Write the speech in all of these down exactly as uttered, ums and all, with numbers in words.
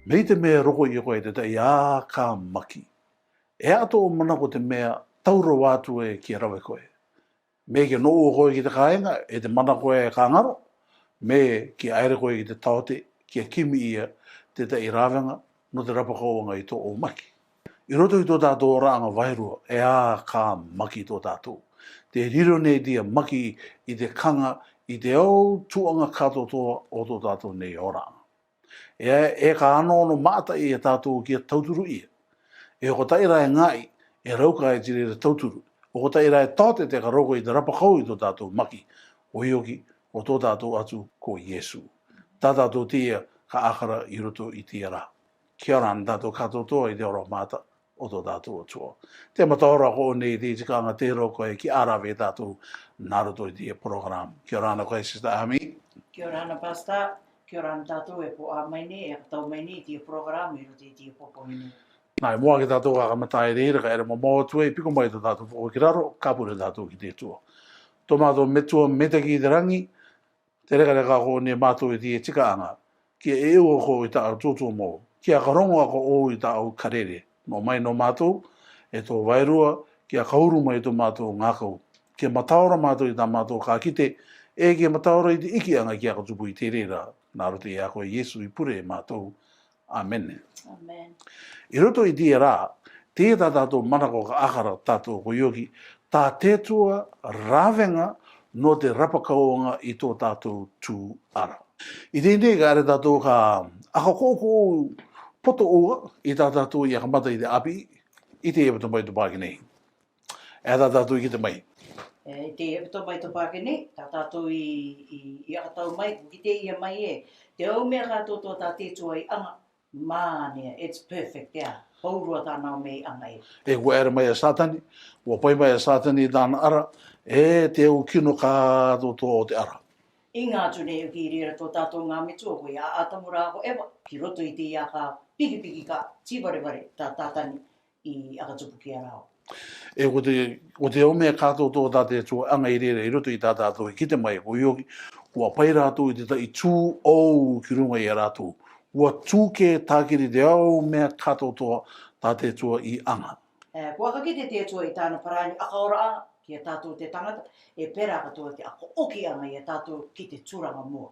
Mei te meʻa roko ia koe te taʻi ā ka maki. E ato o manako te meʻa taura atu e kia rave koe. Mei ke noʻu koe ki te kāinga, e te manako e ka ngaro, mei kia ʻaere koe ki te taote, kia kimi ia te taʻi ravenga, nō te rapa kauaʻanga i tō ʻou maki. I roto i tō tātou oraraʻa vairua, e ā ka maki tō tātou. Te riro nei te ia maki i te kanga, i te au tuʻaga kātoatoa o tō tātou nei oraraʻa. E, e ka anono mataʻi e tātou kia tauturu ia. E oko taʻi rā e ngaʻi, e rauka e te reira tauturu. Oko taʻi rā e taote te ka roko i te rapa kau i tō tātou maki. ʻOioki, o tō tātou Atua ko Iesu. Tā tātou te ia ka ʻakara i roto i te ia rā. Kia ora na tātou kātoatoa i te ora mata o tō tātou Atua. Te mataora ko ʻō nei te tikaʻanga te roko e ki arave tātou nā roto i te ia program. Kia ora na koe Sister Amy. Kia ora na Pastor. Kia ora na tātou e pōʻā mai nei, e ka tau mai nei i te ia program i roto i te ia popo nei. Nā, e moa ke tātou ka kamata e reira, ka ʻere mamao atu e piko mai tō tātou foko ki raro, ka pure tātou ki te Atua. Tō mātou Metua, meitaki i te rangi, te rekareka ko ʻō nei mātou i te ia tikaʻanga. Kia e ua ko i tāʻau tōtōmō, kia ka rongo ako ʻou i tāʻau karere. Nō mai nō mātou, e tō vairua, kia ka uru mai tō mātou ngakau. Kia mataora mātou i tā mātou ka kite, e kia mataora i te ikiʻanga kia ka tupu i te reira. Nā roto i a koe Iesu i pure e mātou. Amen. Amen. I roto i te ia rā, te ia tā tātou manako ka ʻakara tātou ko ʻioki, tā te Atua ravenga nō te rapa kauaʻanga i tō tātou tū ara. I teie nei ka ʻere tātou ka aka koʻokoʻo poto ua i tā tātou ia kamata i te ʻapi, i te ia pato mai tō pāki nei. E tā tātou i kite mai. E, i te ia pato mai tō pāki nei, tā tātou i, i, i aka tau mai, i te ia mai e. Te au meʻa kātoatoa tā te Atua i anga, mānea, it's perfect, ia. Pourua tāna o mei anga e. E kua ʻere mai a Satani, kua pai mai a Satani tāna ara, e te au kino kātoatoa o te ara. I ngā atu nei ʻoku ʻi reira tō tātou ngā metua ko ia Atamu rā ko Eva, ki roto i te ia ka pikipiki ka tīvarevare tā Tātani i aka tupu ki a rāua. E ko te, ko te au meʻa kātoatoa tā te Atua anga i reira i roto i tā tātou i kite mai ko ʻioki, kua pai rātou i te taʻi tū ʻou ki runga i a rātou. Kua tū ke tākiri te au meʻa kātoatoa tā te Atua i anga. E, kua aka kite te Atua i tāna parani aka ora anga, ki a tātou te tangata, e pera katoa te ako oki anga i a tātou ki te tūranga mua.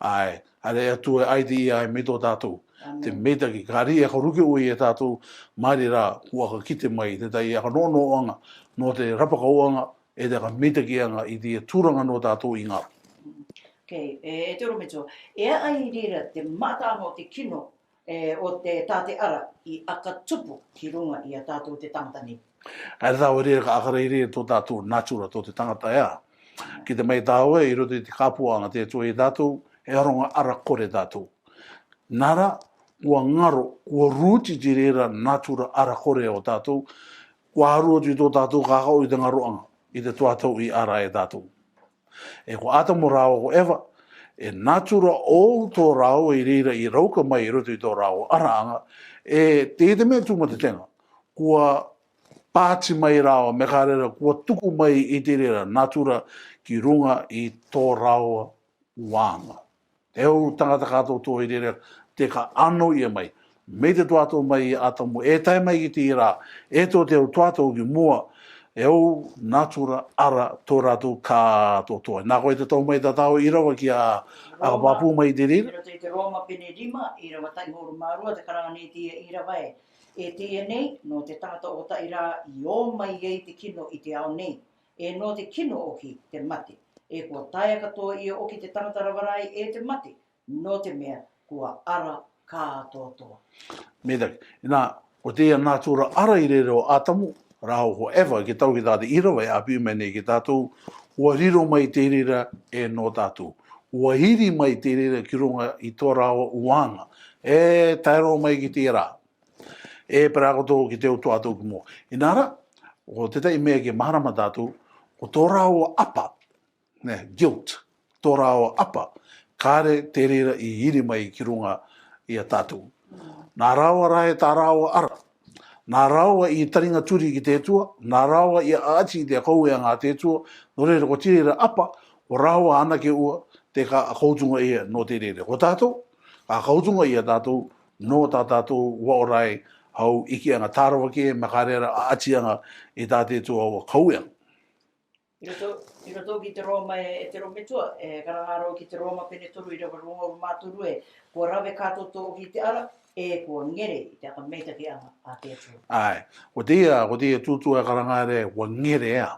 Ai, are e Atua e ʻaiti ia ai mei tō tātou. Amen. Te meitaki, ka ri e ka ruke ui e tātou, mari rā, kua ka kite mai, te tai aka noʻonoʻo anga, nō te rapa kauaʻanga, e te ka meitaki anga i te tūranga nō tātou i ngaro. Okay, e, e te oro metua. E ai reira te mataʻanga o te kino, e, o te tā te ara i aka tupu ki runga i a tātou te tangata nei. Ai rā tāua reira ka aka reira tō tātou natura tō te tangata ea. Ki te mai tāua e i roto i te kāpuaʻanga te Atua i a tātou, e aronga ara kore tātou. Nā rā, kua ngaro, kua rūtiti reira natura ara kore o tātou, kua aru atu i tō tātou kākau i te ngaroʻanga, i te tuatau i ara e tātou. E ko Atamu rāua ko Eva, e natura ʻou tō rāua i reira i rauka mai i roto i tō rāua araʻanga, e te, te meʻa tū mā te tenga, kua pāti mai rāua, meʻa ka reira, kua tuku mai i te reira natura ki runga i tō rāua uaʻanga. Te au tangata kātoatoa i reira, te ka ano ia mai. Mei te tuatau mai i a Atamu, e tae mai ki te ia rā, e tō te au tuatau ki mua, e au natura ara tō rātou kātoatoa. Nā koe te tau mai tātau ʻīrava ki a, aka pāpū mai i te reira. Roma, i roto i te Roma pene rima, ʻīrava taʻi huru mā rua, te karanga nei te ia ʻīrava e. E te ia nei, nō te tangata ʻotaʻi rā, i ō mai ai te kino i te ao nei. E nō te kino oki te mate. E kua taea katoa ia oki te tangata rava raʻi e te mate, nō te meʻa kua ara kātoatoa. Meitaki. Inā, ko te ia natura ara i reira o Atamu, rāua ko Eva, ke tau ki tā te ʻīrava e ʻāpī mai nei ki a tātou, kua riro mai te reira e nō tātou. Kua iri mai te reira ki runga i tō rāua uaʻanga. E tae roa mai ki te ia rā. E pera katoa ki te au tuatau ki mua. Inā rā, ko te tahi meʻa ke mahara mā tātou, ko tō rāua ʻapa, ne, guilt, tō rāua ʻapa, kāre te reira i iri mai ki runga i a tātou. Nā rāua rā e tā rāua ara. Nā rāua i taringa turi ki te Atua, nā rāua i ʻaʻati i te akaueʻanga a te Atua, nō reira ko te reira ʻapa, ko rāua anake ua, te ka akautunga ia nō te reira. Ko tātou, ka akautunga ia tātou, nō tā tātou ʻoaʻora ai hau ikiʻanga tāravaki, mea ka rere a ʻatiʻanga i tā te Atua ʻo kaueʻanga. I roto, i roto ki te Roma e, e te Roma tua, e karanga rō ki te Roma pene toru ʻīrava ruangofulu mā toru ē, kua rave kātoatoa ʻoku ʻi te ara, ē kua ngere i te aka meitakiʻanga a te Atua. ʻAe, ko teie, ko teie tūtū e karanga rē, kua ngere ā.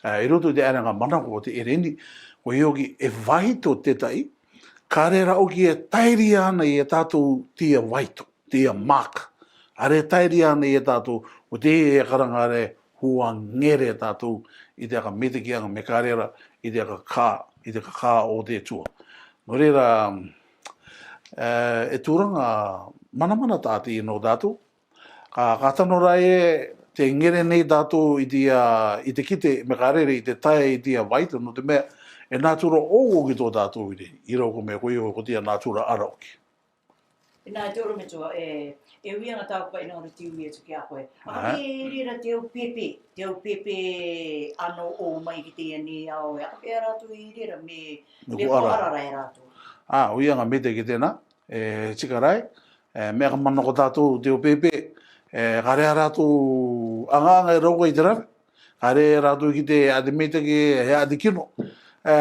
Ā, i roto i te ʻarenga manako o te ʻEreni, ko ʻoku ʻi ai e vaito tētahi, ka rere ʻoku ʻi ai e tairi ʻana ʻi a tātou teie vaito, teie mark. Are tairi ʻana ʻi a tātou, ko teie e karanga rē, kua ngere tātou i te aka meitakiʻanga, mea ka rere i te aka kā, i te aka kā o te Atua. Nō reira, ē, e tūranga manamana tā teie nō tātou. Ka, ka tano rā ē, tē ngere nei tātou i te, ā, i te kite, mea ka rere i te tae i te vaito, nō te mea, e natura ʻou ʻoku ʻi tō tātou ire, ʻi rau ko mea ko io, ko teie natura ara ʻoku ʻi. Ināiā te orometua, e, e uianga tāua paʻi nā ora te ui atu ki a koe. Ā. Aka pē ʻi reira te au pēpē, te au pēpē ʻano ʻō mai ki teie nei ao, ē, aka pē rātou ʻi reira mea, mea kua ara rā e rātou. Ā, uianga meitai ki tenā, e, tika rā ē, e, mea ka manako tātou te au pēpē, e, ka rere rātou aŋa-aŋa e rauka i te rave, ka rere rātou ki te ʻate meitaki, he ʻate kino, e,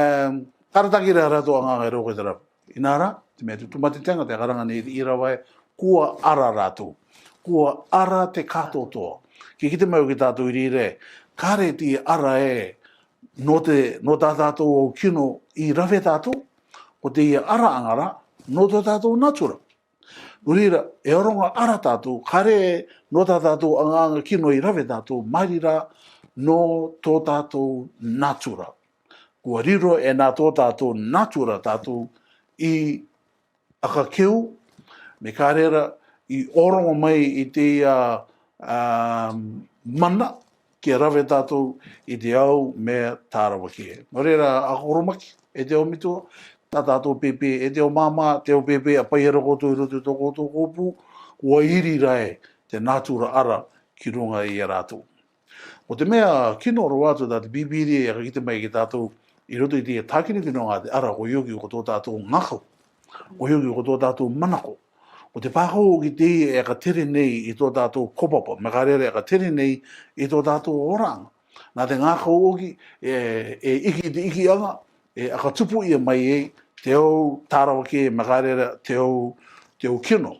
ka ratakira rātou aŋa-aŋa e rauka i te rave. Inā rā, te mea tutumati tenga, te karanga nei te ʻīrava ē, kua ara rātou. Kua ara te kātoatoa. Kī kite mai ʻoku ʻi tātou ire ire, ka rere te ara ē, nō te, nō tā tātou au kino ʻi rave tātou, ko teie araʻanga rā, nō tō tātou natura. Nō reira, e ʻoronga ara tātou, ka rere nō tā tātou aŋa-aŋa kino ʻi rave tātou, mai reira nō tō tātou natura. Kua riro ʻenā tō tātou natura tātou ʻi aka keu, mea ka rere ʻi ʻoronga mai i te, ā, ā, mana, kia rave tātou i te ao mea tāravaki. Nō reira, ʻa koro maki, e te orometua, tā tātou pēpē, e te oromāmā, te au pēpē, ʻa paihere koutou ʻi roto i tō koutou kōpū, kua iri rā ē te natura ara ki ruŋa ia rātou. Ko te mea kino roa atu tā te Bībīria e aka kite mai ki a tātou ʻi roto i te tākini kino ŋā te ara, ko ʻoku ʻi ai ko tō tātou ŋakau. Ko ʻoku ʻi ai ko tō tātou manako. Ko te pākahu ʻoku ʻi teie e aka tere nei ʻi tō tātou kaupapa, mea ka rere e aka tere nei ʻi tō tātou oraraʻa. Nā te ŋakau ʻoku ʻi, e, e iki i te ikiʻanga, e aka tupu ia mai ai te au tāravaki, mea ka rere te au, te au kino.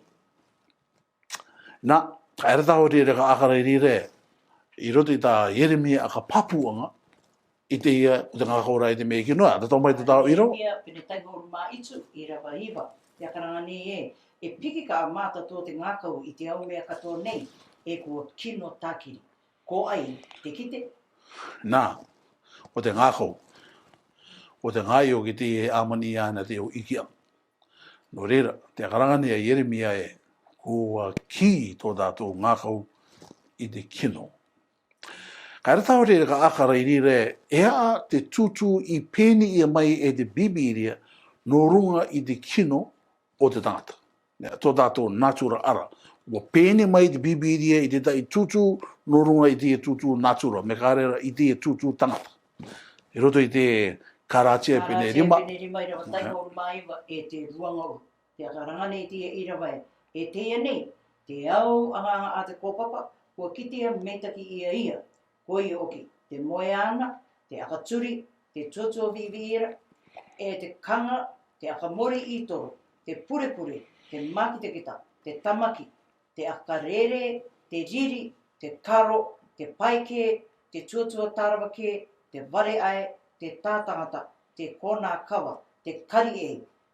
Nā, ka ʻere tāua ire ire ka aka rā ire ire, ʻi roto i tā Ieremia aka pāpūʻanga, ʻi teie, ko te ŋakau rā ʻi te meʻa kino, ʻa tatau mai te tau ʻīrava. Ieremia pene tahi ʻahuru mā hitu, ʻīrava iva. Te aka ranga nei ē, e piki kaʻa mātā tō te ŋakau ʻi te au meʻa katoa nei, ē kua kino tākiri. Ko ai te kite? Nā, ko te ŋakau. Ko te ŋai ʻoku ʻi teie ʻāmani ʻana te au ikiʻanga. Nō reira, te aka ranga nei a Ieremia ē, kua kī tō tātou ŋakau ʻi te kino. Ka ʻere tāua ire ire ka aka rā ire ire, e aʻa te tūtū ʻi pēni ia mai e te Bībīria, nō ruŋa i te kino o te taŋata. Nē, tō tātou natura ara. ʻOku pēni mai te Bībīria ʻi te tahi tūtū, nō ruŋa i te tūtū natura, mea ka rere ʻi te tūtū taŋata. ʻI roto i te Karātia pene rima. Karātia pene rima ʻīrava tahi ʻahuru mā iva e te ruaŋa ʻo. Te aka ranga nei teie ʻīrava ē, e teie nei, te au aŋa-aŋa ʻa te kaupapa, kua kitea meitaki ia ia, ko ia ʻoku te moe ʻana, te aka turi, te tuatua viviira, e te kaŋa, te aka mori ʻi toro, te purepure, te mākitakita, te tāmaki, te aka rere, te riri, te karo, te paikē, te tuatua tārava kē, te vare ʻae, te tātaŋata, te konā kava, te kari ʻē,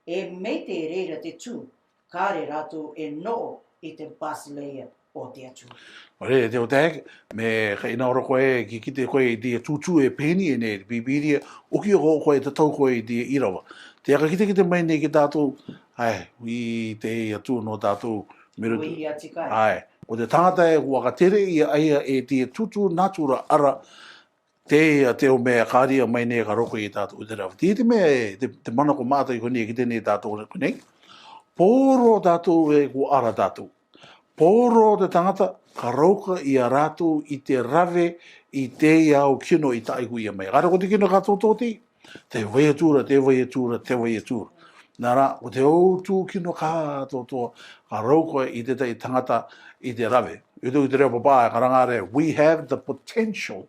e mei te reira te tū, kāre rātou e noʻo ʻi te basileia o te Atua. Ore, te o te, mea ka ʻinā ora koe, kī kite koe ʻi te tūtū e pēni ʻene Bībīria, ʻoku ʻikai ko koe e tatau koe ʻi te ʻīrava. Te aka kitekite mai nei ki a tātou, ʻae, ʻi te Atua nō tātou, miro. Ko ia tika. ʻAe, ko te taŋata ē, ʻoku aka tere ia ʻaia e te tūtū natura ara, teie te au meʻa ka rere mai nei ka roko ia tātou ʻi te rave. Te, te meʻa, te, te manako māʻatiʻati ko eni e kite nei tātou ko eni. Poro tātou ē, ʻoku ara tātou. Poro te taŋata, ka rauka ia rātou ʻi te rave ʻi teie au kino ʻi taʻiku ia mai. Ka roko te kino ka tōtōti, te vai atu ra, te vai atu ra, te vai atu ra. Nā rā, ko te autū kino kātoatoa, ka rau koe i te tai tangata i te rave. I te, i te reo papā, ka ranga rē, we have the potential.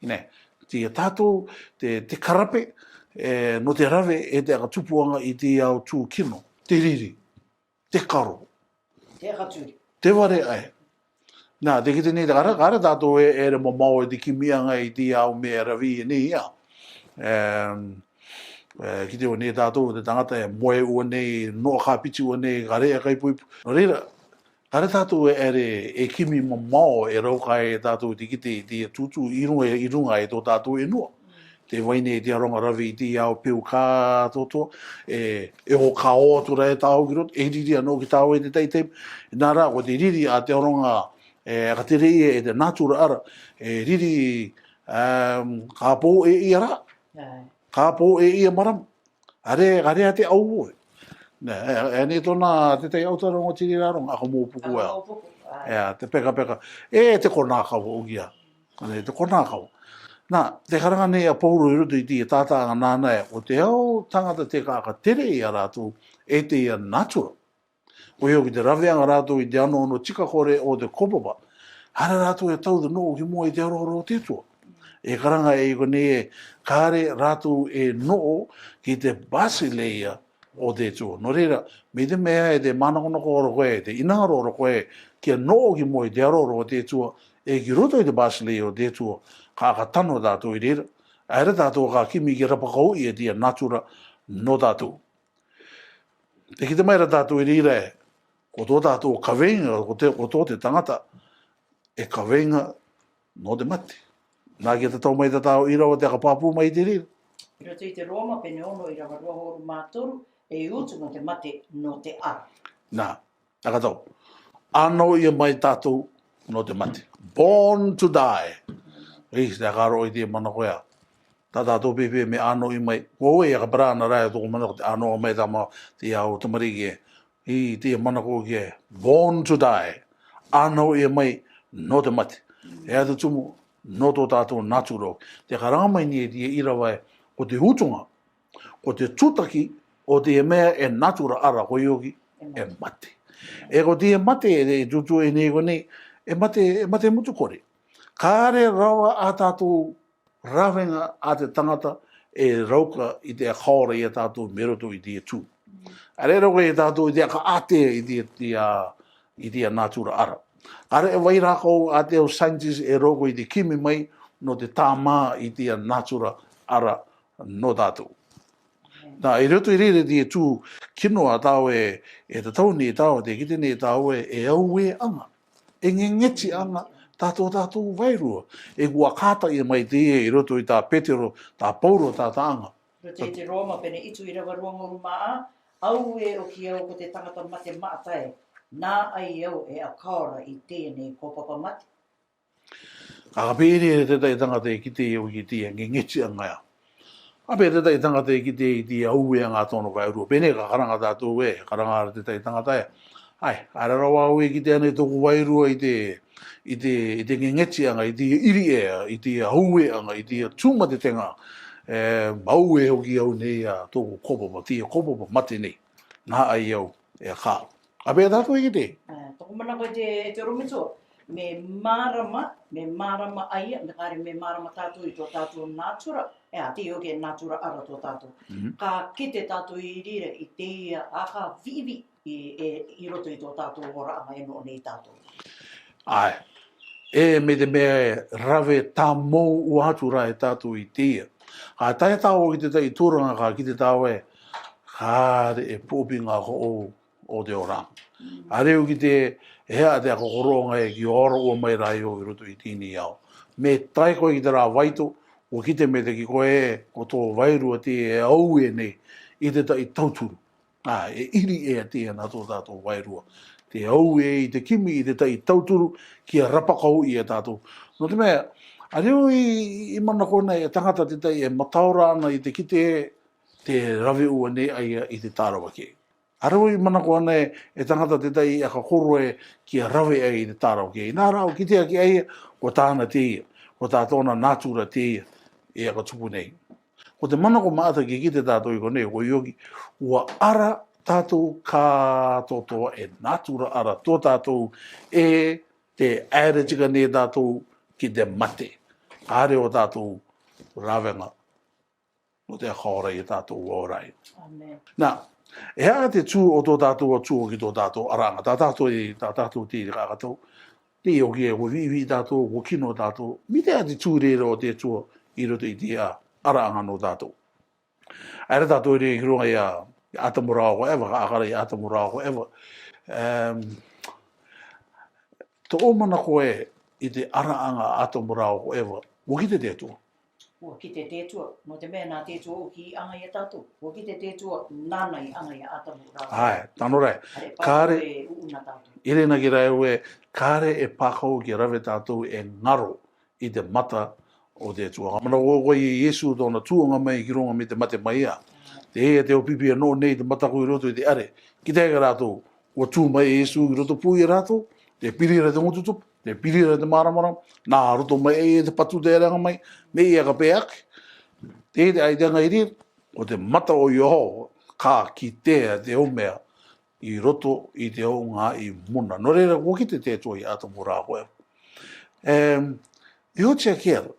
Nē, te tātou, te, te karape, e, nō te rave, e te aka tupuanga i te autū kino. Te riri, te karo, te aka turi, te vare ai. Nā, te kite nei, te kara, kara tātou e, e re mamao e te kimianga i te au me e ravi e nei ia. Em, e, kite o nei tātou, te tangata e moe ua nei, noa kāpiti ua nei, kare e kaipuipu. Nō reira, kare tātou e, e re, e kimi mamao, e rau kai e tātou te kite, te tūtū, i runga, i runga e tō tātou e nua. Te vai nei te aronga rave i te ao peu kātoatoa, e, e o ka o atu rā e tāu ki roto, e riri anō ki tāu e te tai taime. Nā rā, ko te riri a te aronga, e, ka te rei e te natura ara, e riri, em, ka pō e ia rā, ka pō e ia marama. Are, are a te au oe. Nē, e, e nei tōna te tai au taro ngo tiri rā ronga, aka mō puku e. Aka mō puku, ai. E, te peka peka. E, te konā kau o ia. Ane, te konā kau. Nā, te karanga nei a Pauro i roto i te tātāanga nāna e, o te ao tangata te ka, ka tere i a rātou, e te ia natura. Ko io ki te raveanga rātou i te ano ono tika kore o te kopapa. Hara rātou e tau te nō ki mua i te aroro o te tua. E karanga e iko nei e, kare rātou e nō ki te basileia o te tua. Nō reira, me te mea e te manakonako ora koe, te inaro ora koe, kia nō ki mua i te aroro o te tua, e ki roto i te basileia o te tua, ka, ka tano tātou i reira. Aera tātou ka kimi ki rapakau i e te ia natura nō tātou. Te kite mai ra tātou i reira e, ko tō tātou kaveinga, ko te, ko tō te tangata, e kaveinga nō te mate. Nā kia tatau mai tātou i rava te aka pāpū mai te reira. I roto i te Roma, pene ono i rava rua horu mā toru, e utu nō te mate, nō te ara. Nā, aka tau. Ano ia mai tātou nō te mate. Born to die. Ei, te aka ro i te manako ia. Tā tātou pēpē me ano i mai. Ko e aka parana rā e tō manako te ano mai tama te ao tamariki e. I te manako ki e. Born to die. Ano ia mai nō te mate. E atu tumu, nō tō tātou natura. Te karanga mai ni e te i rava e, ko te utunga, ko te tutaki o te mea e natura ara ko ioki, e mate. E ko te mate, e tutu e nei ko nei, e mate, e mate mutu kore. Kare rava a tātou ravenga a te tangata e rauka i te aka ora i a tātou me roto i te tū. Are rauka i a tātou i te aka ate i te, i te, a, i te natura ara. Are e vai rākau a te au scientist e rauka i te kimi mai nō te tāmā i te natura ara nō tātou. Nā, i roto i reira te tū kino a tāua e, e tatau nei tāua, te kite nei tāua e, e aueanga. E ngengetianga, tā tō tātou vairua. E kua kātaia mai te ia i roto i tā Petero, tā Pauro, tā tāanga. Roto i te Roma, pene itu i rava rua nguru mā a, au e o ki au ko te tangata mate maata e, nā ai au e aka ora i tēnei kaupapa mate. Ka, ka pēnei e te tai tangata e kite i au ki te ia ngengetianga ia. A pē te tai tangata e kite i te ia aueanga tōna vairua. Pēnei ka karanga tātou e, karanga ara te tai tangata e. Ai, ara rava au e kite anei tōku vairua i te, i te, i te ngengetianga, i te iri e, i te aueanga, i te tūmatetenga. E, mau e hoki au nei a tōku kaupapa, te kaupapa mate nei. Nā ai au e aka. A pē tātou e kite. E, tōku manako e te, e te orometua. Me mārama, me mārama a ia, me kare me mārama tātou i tō tātou natura. E, a te ioki e natura ara tō tātou. Ka kite tātou i reira i te ia aka vivi i, e, i roto i tō tātou oranga e nō nei tātou. Ai. E, me te mea e rave tāmau ua atu rā e tātou i te ia. Ka tae tāua ki te tai tūranga ka kite tāua e, kare e pōpinga ko o, o te oranga. Are au ki te, e hea te aka koroanga e ki ora ua mai rā i o i roto i tēnei ao. Me tae koe ki te rā vaito, ua kite me te ki koe e, ko tō vairua te e aue nei, i te tai tauturu. A, e iri e a te ana tō tātou vairua. Te aue i te kimi i te tai tauturu kia rapakau i a tātou. Nō te mea, a reo i, i manako nei e tangata te tai e mataora ana i te kite te rave ua nei a ia i te tāravake. A reo i manako ana e tangata te tai e kakoro e kia rave ai i te tāravake. Nā rā au kite aki a ia, ko tāna te ia, ko tā tōna natura te ia, e aka tupu nei. Ko te manako maata ke kite tātou i konei, ko ioki, ʻua ara tātou kātoatoa e natura ara tō tātou ē, tē ʻaere tika nei tātou ki te mate. Ka hare ʻo tātou ravenga nō te Akā ora ia tātou ʻo ora ai. Nā, e aha te tū ʻo tō tātou Atua ki tō tātou araʻanga? Tā tātou i, tā tātou te iri kakato. Te ʻio ki e ʻua viʻiviʻi tātou, ʻua kino tātou. Mita e aha te tū rere ʻo te Atua i roto i te araʻanga nō tātou? ʻAere tātou i rere ki roa ia Atamu rāua ko Eva, ka ʻakara ia Atamu rāua ko Eva. Em, tō ʻou manako ē i te araʻanga a Atamu rāua ko Eva, ʻua kite te Atua? ʻUa kite te Atua, nō te mea nā te Atua ʻoku ʻi ʻaŋa ia tātou. ʻUa kite te Atua, nāna ʻi ʻaŋa ia Atamu rāua. ʻAe, tano rai. ʻAre, pāpā kāre e ʻuʻuna tātou. ʻIre na ki rai ue, kāre e pākau ke rave tātou e ngaro i te mata ʻo te Atua. Ka manako ko ia Iesu tōna tuʻunga mai ki roa mai te mate mai ia. Te ia te ʻōpīpī ʻa nō nei te mataku i roto i te ʻare. Ki te ʻai ka rātou, ʻua tū mai Iesu ki roto pū ia rātou, te piri ra te ngutu tupu, te piri ra te māramarama, nā roto mai e te patu te ʻareʻanga mai, mei ia ka pē ake. Te te ʻai te anga i rira, ko te mata ʻo Iehova, ka kitea te ʻōmea i roto i te ʻōunga i muna. Nō reira, ʻua kite te Atua ia Atamu rāua ko Eva. Em, e oti ake ra,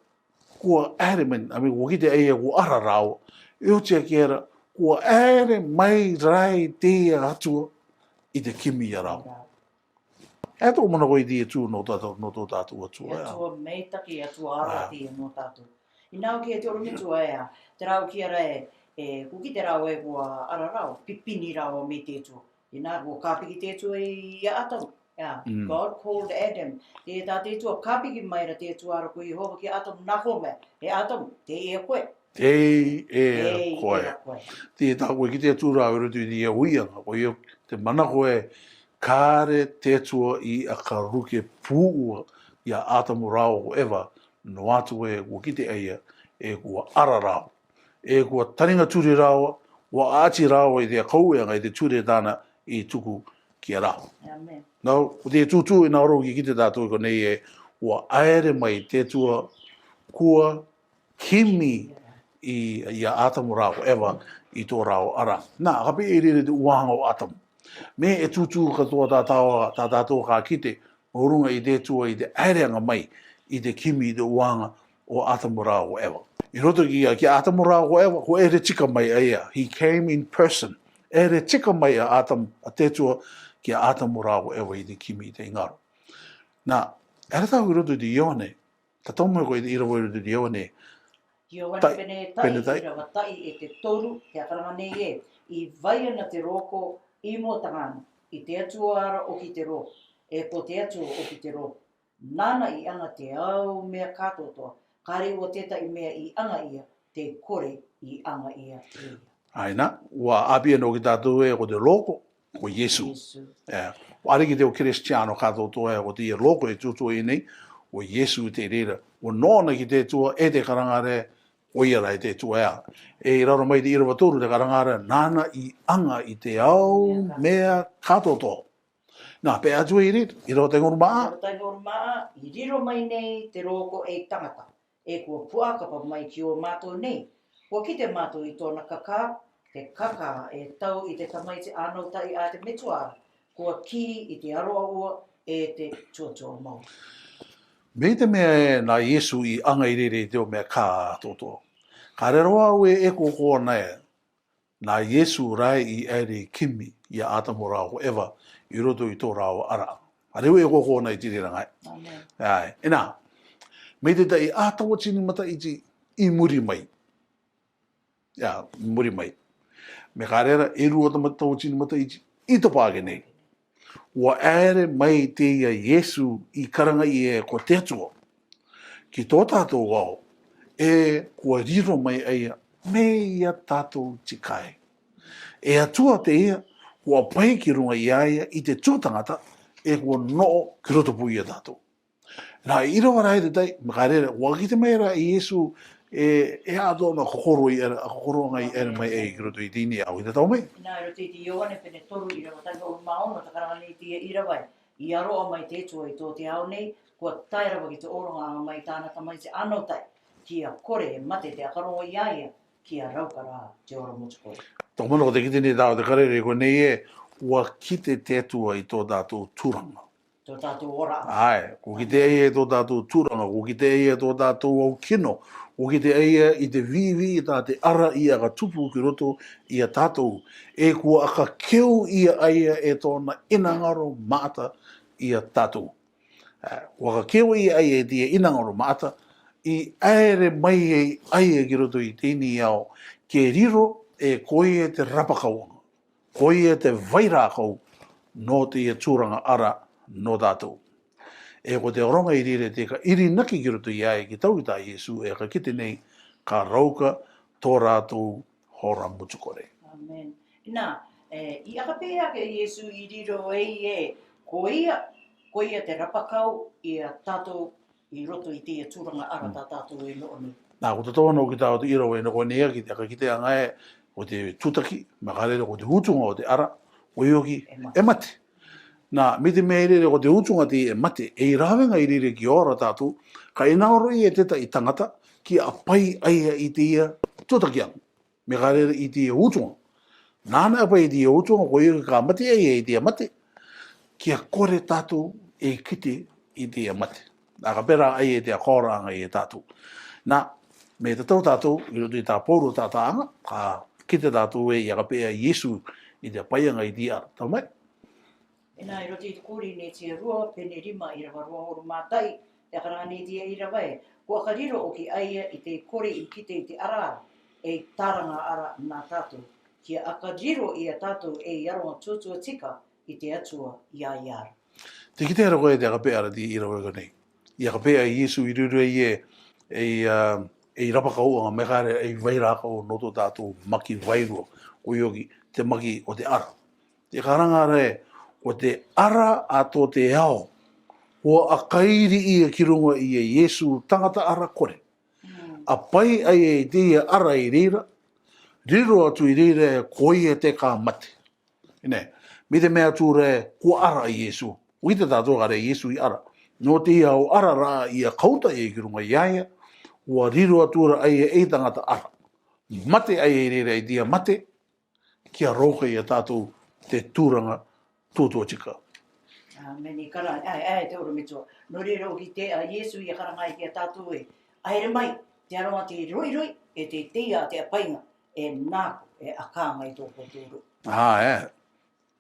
ʻua ʻaere mai, I mean, ʻua kite ʻa ia ʻua ara rāua. E oti ake ra, ʻua ʻaere mai rai te Atua i te kimi ia rāua. E tō manako i te tū nō tātou, nō tō tātou Atua, e ʻā. Atua meitaki, Atua ara te ia nō tātou. Inā ʻoku ʻi ai te ʻorometua ē, te rāua ki ara ē, e, ʻoku kite rāua ē ʻua ara rāua, pipini rāua mei te Atua. Inā ʻua kāpiki te Atua ia Atamu. ʻIa, God called Adam. Te tā te Atua kāpiki mai ra te Atua ara ko Iehova kia Atamu, nā ko mea, e Atamu, teʻi e koe. Teʻi e koe. Te tā koe ki te Atua rāua i roto i te ia uianga, ko ia te manako ē, kāre te Atua i ʻakaruke pūʻua ia Atamu rāua ko Eva, noa atu ē ʻua kite ʻa ia, ē ʻua ara rāua. ʻE ʻua taringa ture rāua, ʻua ʻāti rāua i te kaueʻanga i te ture tāna i tuku kia rāua. Nau, ko te tūtū ʻi nā ʻōrou ki kite tātou i konei ē, ʻua ʻaere mai te Atua, kua kimi i, ia Atamu rāua ko Eva i tō rāua ara. Nā, ka pē ʻe rere te ʻuaʻanga ʻo Atamu. Mei he tūtū kātoa tā tāua, tā tātou ka kite, ʻo runga i te Atua i te ʻaereʻanga mai, i te kimi i te ʻuaʻanga ʻo Atamu rāua ko Eva. I roto ki a, kia Atamu rāua ko Eva, ko ʻere tika mai ʻa ia. He came in person. ʻEre tika mai ʻa Atamu, ʻa te Atua, kia Atamu rāua ko Eva i te kimi i te ngaro. Nā, ʻere tāua i roto i te Ioane, tatau mai ko e ʻīrava i roto i te Ioane. Ioane pene tahi, pene tahi, ʻīrava tahi ʻe te toru, te ʻakaranga nei ē, ʻi vai ana te roko, ʻi mo tangana, ʻi te Atua ra ʻoku te roko, ʻe ko te Atua ʻoku te roko. Nāna ʻi ʻaŋa te ao meʻa kātoatoa, ka rei ʻo tētahi meʻa ʻi ʻaŋa ia, te kore ʻi ʻaŋa ia ʻe ia. ʻAina, ʻua ʻapi ʻana ʻo ki tātou ē ko te roko, ko Iesu. ʻE, ʻo ariki te ʻo Kerisiano kātoatoa ē ko te ia roko e tūtū ʻi nei, ko Iesu te reira. ʻO nōna ki te Atua ʻe te karanga rē, ʻo ia rā e te Atua ē. ʻE ʻi raro mai te ʻīrava toru te karanga rē, nāna ʻi ʻaŋa i te ao meʻa kātoatoa. Nā, pea atu ē ʻi riro, ʻīrava tahi ʻahuru mā ʻā. ʻĪrava tahi ʻahuru mā ʻā, ʻi riro mai nei te roko ʻei tangata, ʻe kua puʻakapa mai ki ō mātou nei, kua kite mātou ʻi tōna kakā, te kakā ʻe tau ʻi te tamaiti ʻānau tahi ʻa te metua ra, kua kī ʻi te aro ʻaua ʻe te tuatua mau. Mei te meʻa ē nā Iesu ʻi ʻaŋa i rere i te ao meʻa kātoatoa. Ka rero au ē ʻe ko kona ē, nā Iesu rā ʻi ʻaere ʻi kimi ia Atamu rāua ko Eva ʻi roto i tō rāua ara. ʻA reo ē ko kona i te reira ngai. ʻAe, ʻinā, mei te tahi ʻa taua tini mataʻiti ʻi muri mai. ʻIa, muri mai. Mei ka rera, ʻe rua tama taua tini mataʻiti ʻi tō pāke nei. ʻUa ʻaere mai te ia Iesu ʻi karanga ʻi ē ko te Atua ki tō tātou ao, ʻe kua riro mai ʻa ia mei ia tātou tikae. ʻE Atua te ia, kua pai ki runga i a ia ʻi te tuʻa tangata, ʻe kua noʻo ki roto pū ia tātou. Nā, ʻīrava rā ʻe te tahi, mei ka rera, ʻua kite mai ra ʻe Iesu, ʻe, ʻe ʻa tōna kokoro ʻi ʻaere, ʻa kokoroʻanga ʻi ʻaere mai ʻe ki roto i te ʻīni ʻāu, ʻi te tau mai. Nā, ʻi roto i te Ioane pene toru ʻīrava tahi ʻahuru mā ono, te karanga nei te ia ʻīrava ē, ʻi aro ʻa mai te Atua ʻi tō te ao nei, kua tae rava ki te ʻōroŋaʻanga mai tāna tamaiti ʻānau tahi, kia kore ʻe mate te ʻakaroŋo i a ia, kia rauka rā te ora motu kore. Tō mana ko te kite nei tāua te karere ko ʻeni ē, ʻua kite te Atua i tō tātou tūraga. Tō tātou ora. ʻAe, ʻua kite ʻa ia i tō tātou tūraga, ʻua kite ʻa ia i tō tātou au kino, ʻua kite ʻa ia i te viʻiviʻi tā te ara ʻia ka tupu ki roto ia tātou. ʻE ʻua ʻakakeu ia ʻa ia e tōna ʻinangaro maʻata ia tātou. ʻE, ʻua ʻakakeu ia ʻa ia e tōna ʻinangaro maʻata, i ʻaere mai ai ʻa ia ki roto i teie nei ao, ke riro ē ko ia te rapakauaga, ko ia te vairākau nō teie tūraga ara nō tātou. ʻE ko te ʻaroga ʻi reira te ka ʻirinaki ki roto ia e ki tau i tā Iesu ē ka kite nei, ka rauka tō rātou hora motu kore. ʻĀmene. Nā, ē, i ʻakapē ake Iesu i riro ai ē, ko ia, ko ia te rapakau ia tātou i roto i teie tūraga ara tā tātou e noʻo nei. Nā, ko te tōna o ki tāua te ʻīrava ʻeni ko ʻeni ē ki te ʻakakiteaga ē, ko te tūtaki, makarere ko te utunga o te ara, ʻoioki, e mate. Nā, mai te meʻa ʻi reira ko te utunga te e mate, ʻe i rāveaga ʻi reira ki ora tātou, ka ʻinaro ia te taʻi tangata, kia ʻapai ʻa ia i teie tūtakiaga. Makarere i teie utunga. Nāna ʻapai i teie utunga, ʻoioki ka mate ʻa ia i teie mate. Kia kore tātou e kite i teie mate. Nā ka pera ʻa ia te ʻakoraʻaga ia tātou. Nā, mai tatau tātou, i roto i tā Pauro taʻataʻaga, ka kite tātou ē i ʻakapē ʻa Iesu i te ʻapaiaga i teie ara. Tau mai. ʻEna i roto i te Kōrinitia rua, pene rima ʻirava rua huru mā tahi, ʻe ʻakaraga nei teie ʻīrava ē, ʻua ʻakariro ʻoki ʻa ia i te kore i kite i te ara, e tāraga ara nā tātou. Kia ʻakariro ia tātou e i aroga tūtua tika i te Atua i ʻaia ara. Te kite ra koe te ʻakapē ara teie ʻīrava ko ʻeni. I ʻakapē ʻa Iesu i riro ai ē, e, ā, e rapakauaga makarere e vairākau nō tō tātou maki vairua, ʻoioki, te maki o te ara. Te karanga ra ē, ko te ara a tō te ao, ʻua ʻakairi ia ki ruŋa ia Iesu tangata ara kore. ʻApai ʻa ia i teie ara i reira, riro atu i reira ē ko ia te ka mate. ʻInē, mai te meʻa atu ra ē, ʻua ara ʻa Iesu. ʻUa ʻite tātou ka ra Iesu i ara. Nō teie ao ara rā ʻia kauta ia ki ruŋa i ʻaia, ʻua riro atu ra ʻa ia ei tangata ara. Mate ʻa ia i reira i teie mate, kia rauka ia tātou te tūraga tūtua tika. ʻĀmene, i kara, ʻae, ʻae, te ʻorometua. Nō reira ʻoki te a Iesu ʻia karanga ai ki a tātou ē. ʻAere mai, te aroga te roiroi, e te teia te ʻapaiga, e nāku, e ʻakāga i tō koutou roʻi. ʻĀ, ē.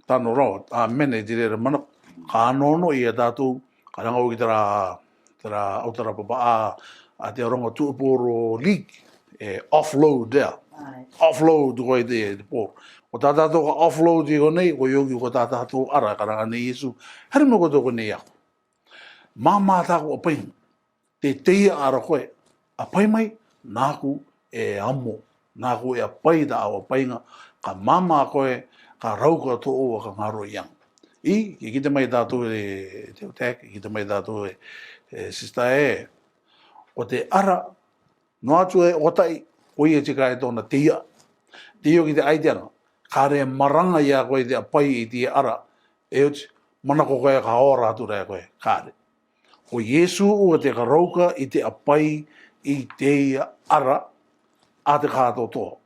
Tano rō, ʻāmene, te reira mana, ka nono ia tātou, ka ranga ʻoki terā, terā autara papaʻā, a te aroga tuʻupoʻo league, e offload, ē. ʻAe. Offload koe te, te pō. Ko tā tātou ka offload i konei, ʻoioki ko tā tātou ara, ka ranga nei Iesu. Haere mai koutou konei ia. Māmā tāku ʻapaiga. Te teia ara koe, ʻapai mai, nāku e amo, nāku e ʻapai tāʻau ʻapaiga, ka māmā koe, ka rauka tō ʻoua ka ŋaro i aŋa. ʻĪ, ke kite mai tātou e, te, te, ke kite mai tātou e, e, sister ē, ko te ara, noa atu e ʻotaʻi, ko ia tika e tōna teia. Teia ʻoki te ʻaiteaga, ka re maranga ia koe te ʻapai i teia ara, e oti, manako koe ka ora atu ra koe, ka re. Ko Iesu ʻoua te ka rauka i te ʻapai i teia ara a te kātoatoa.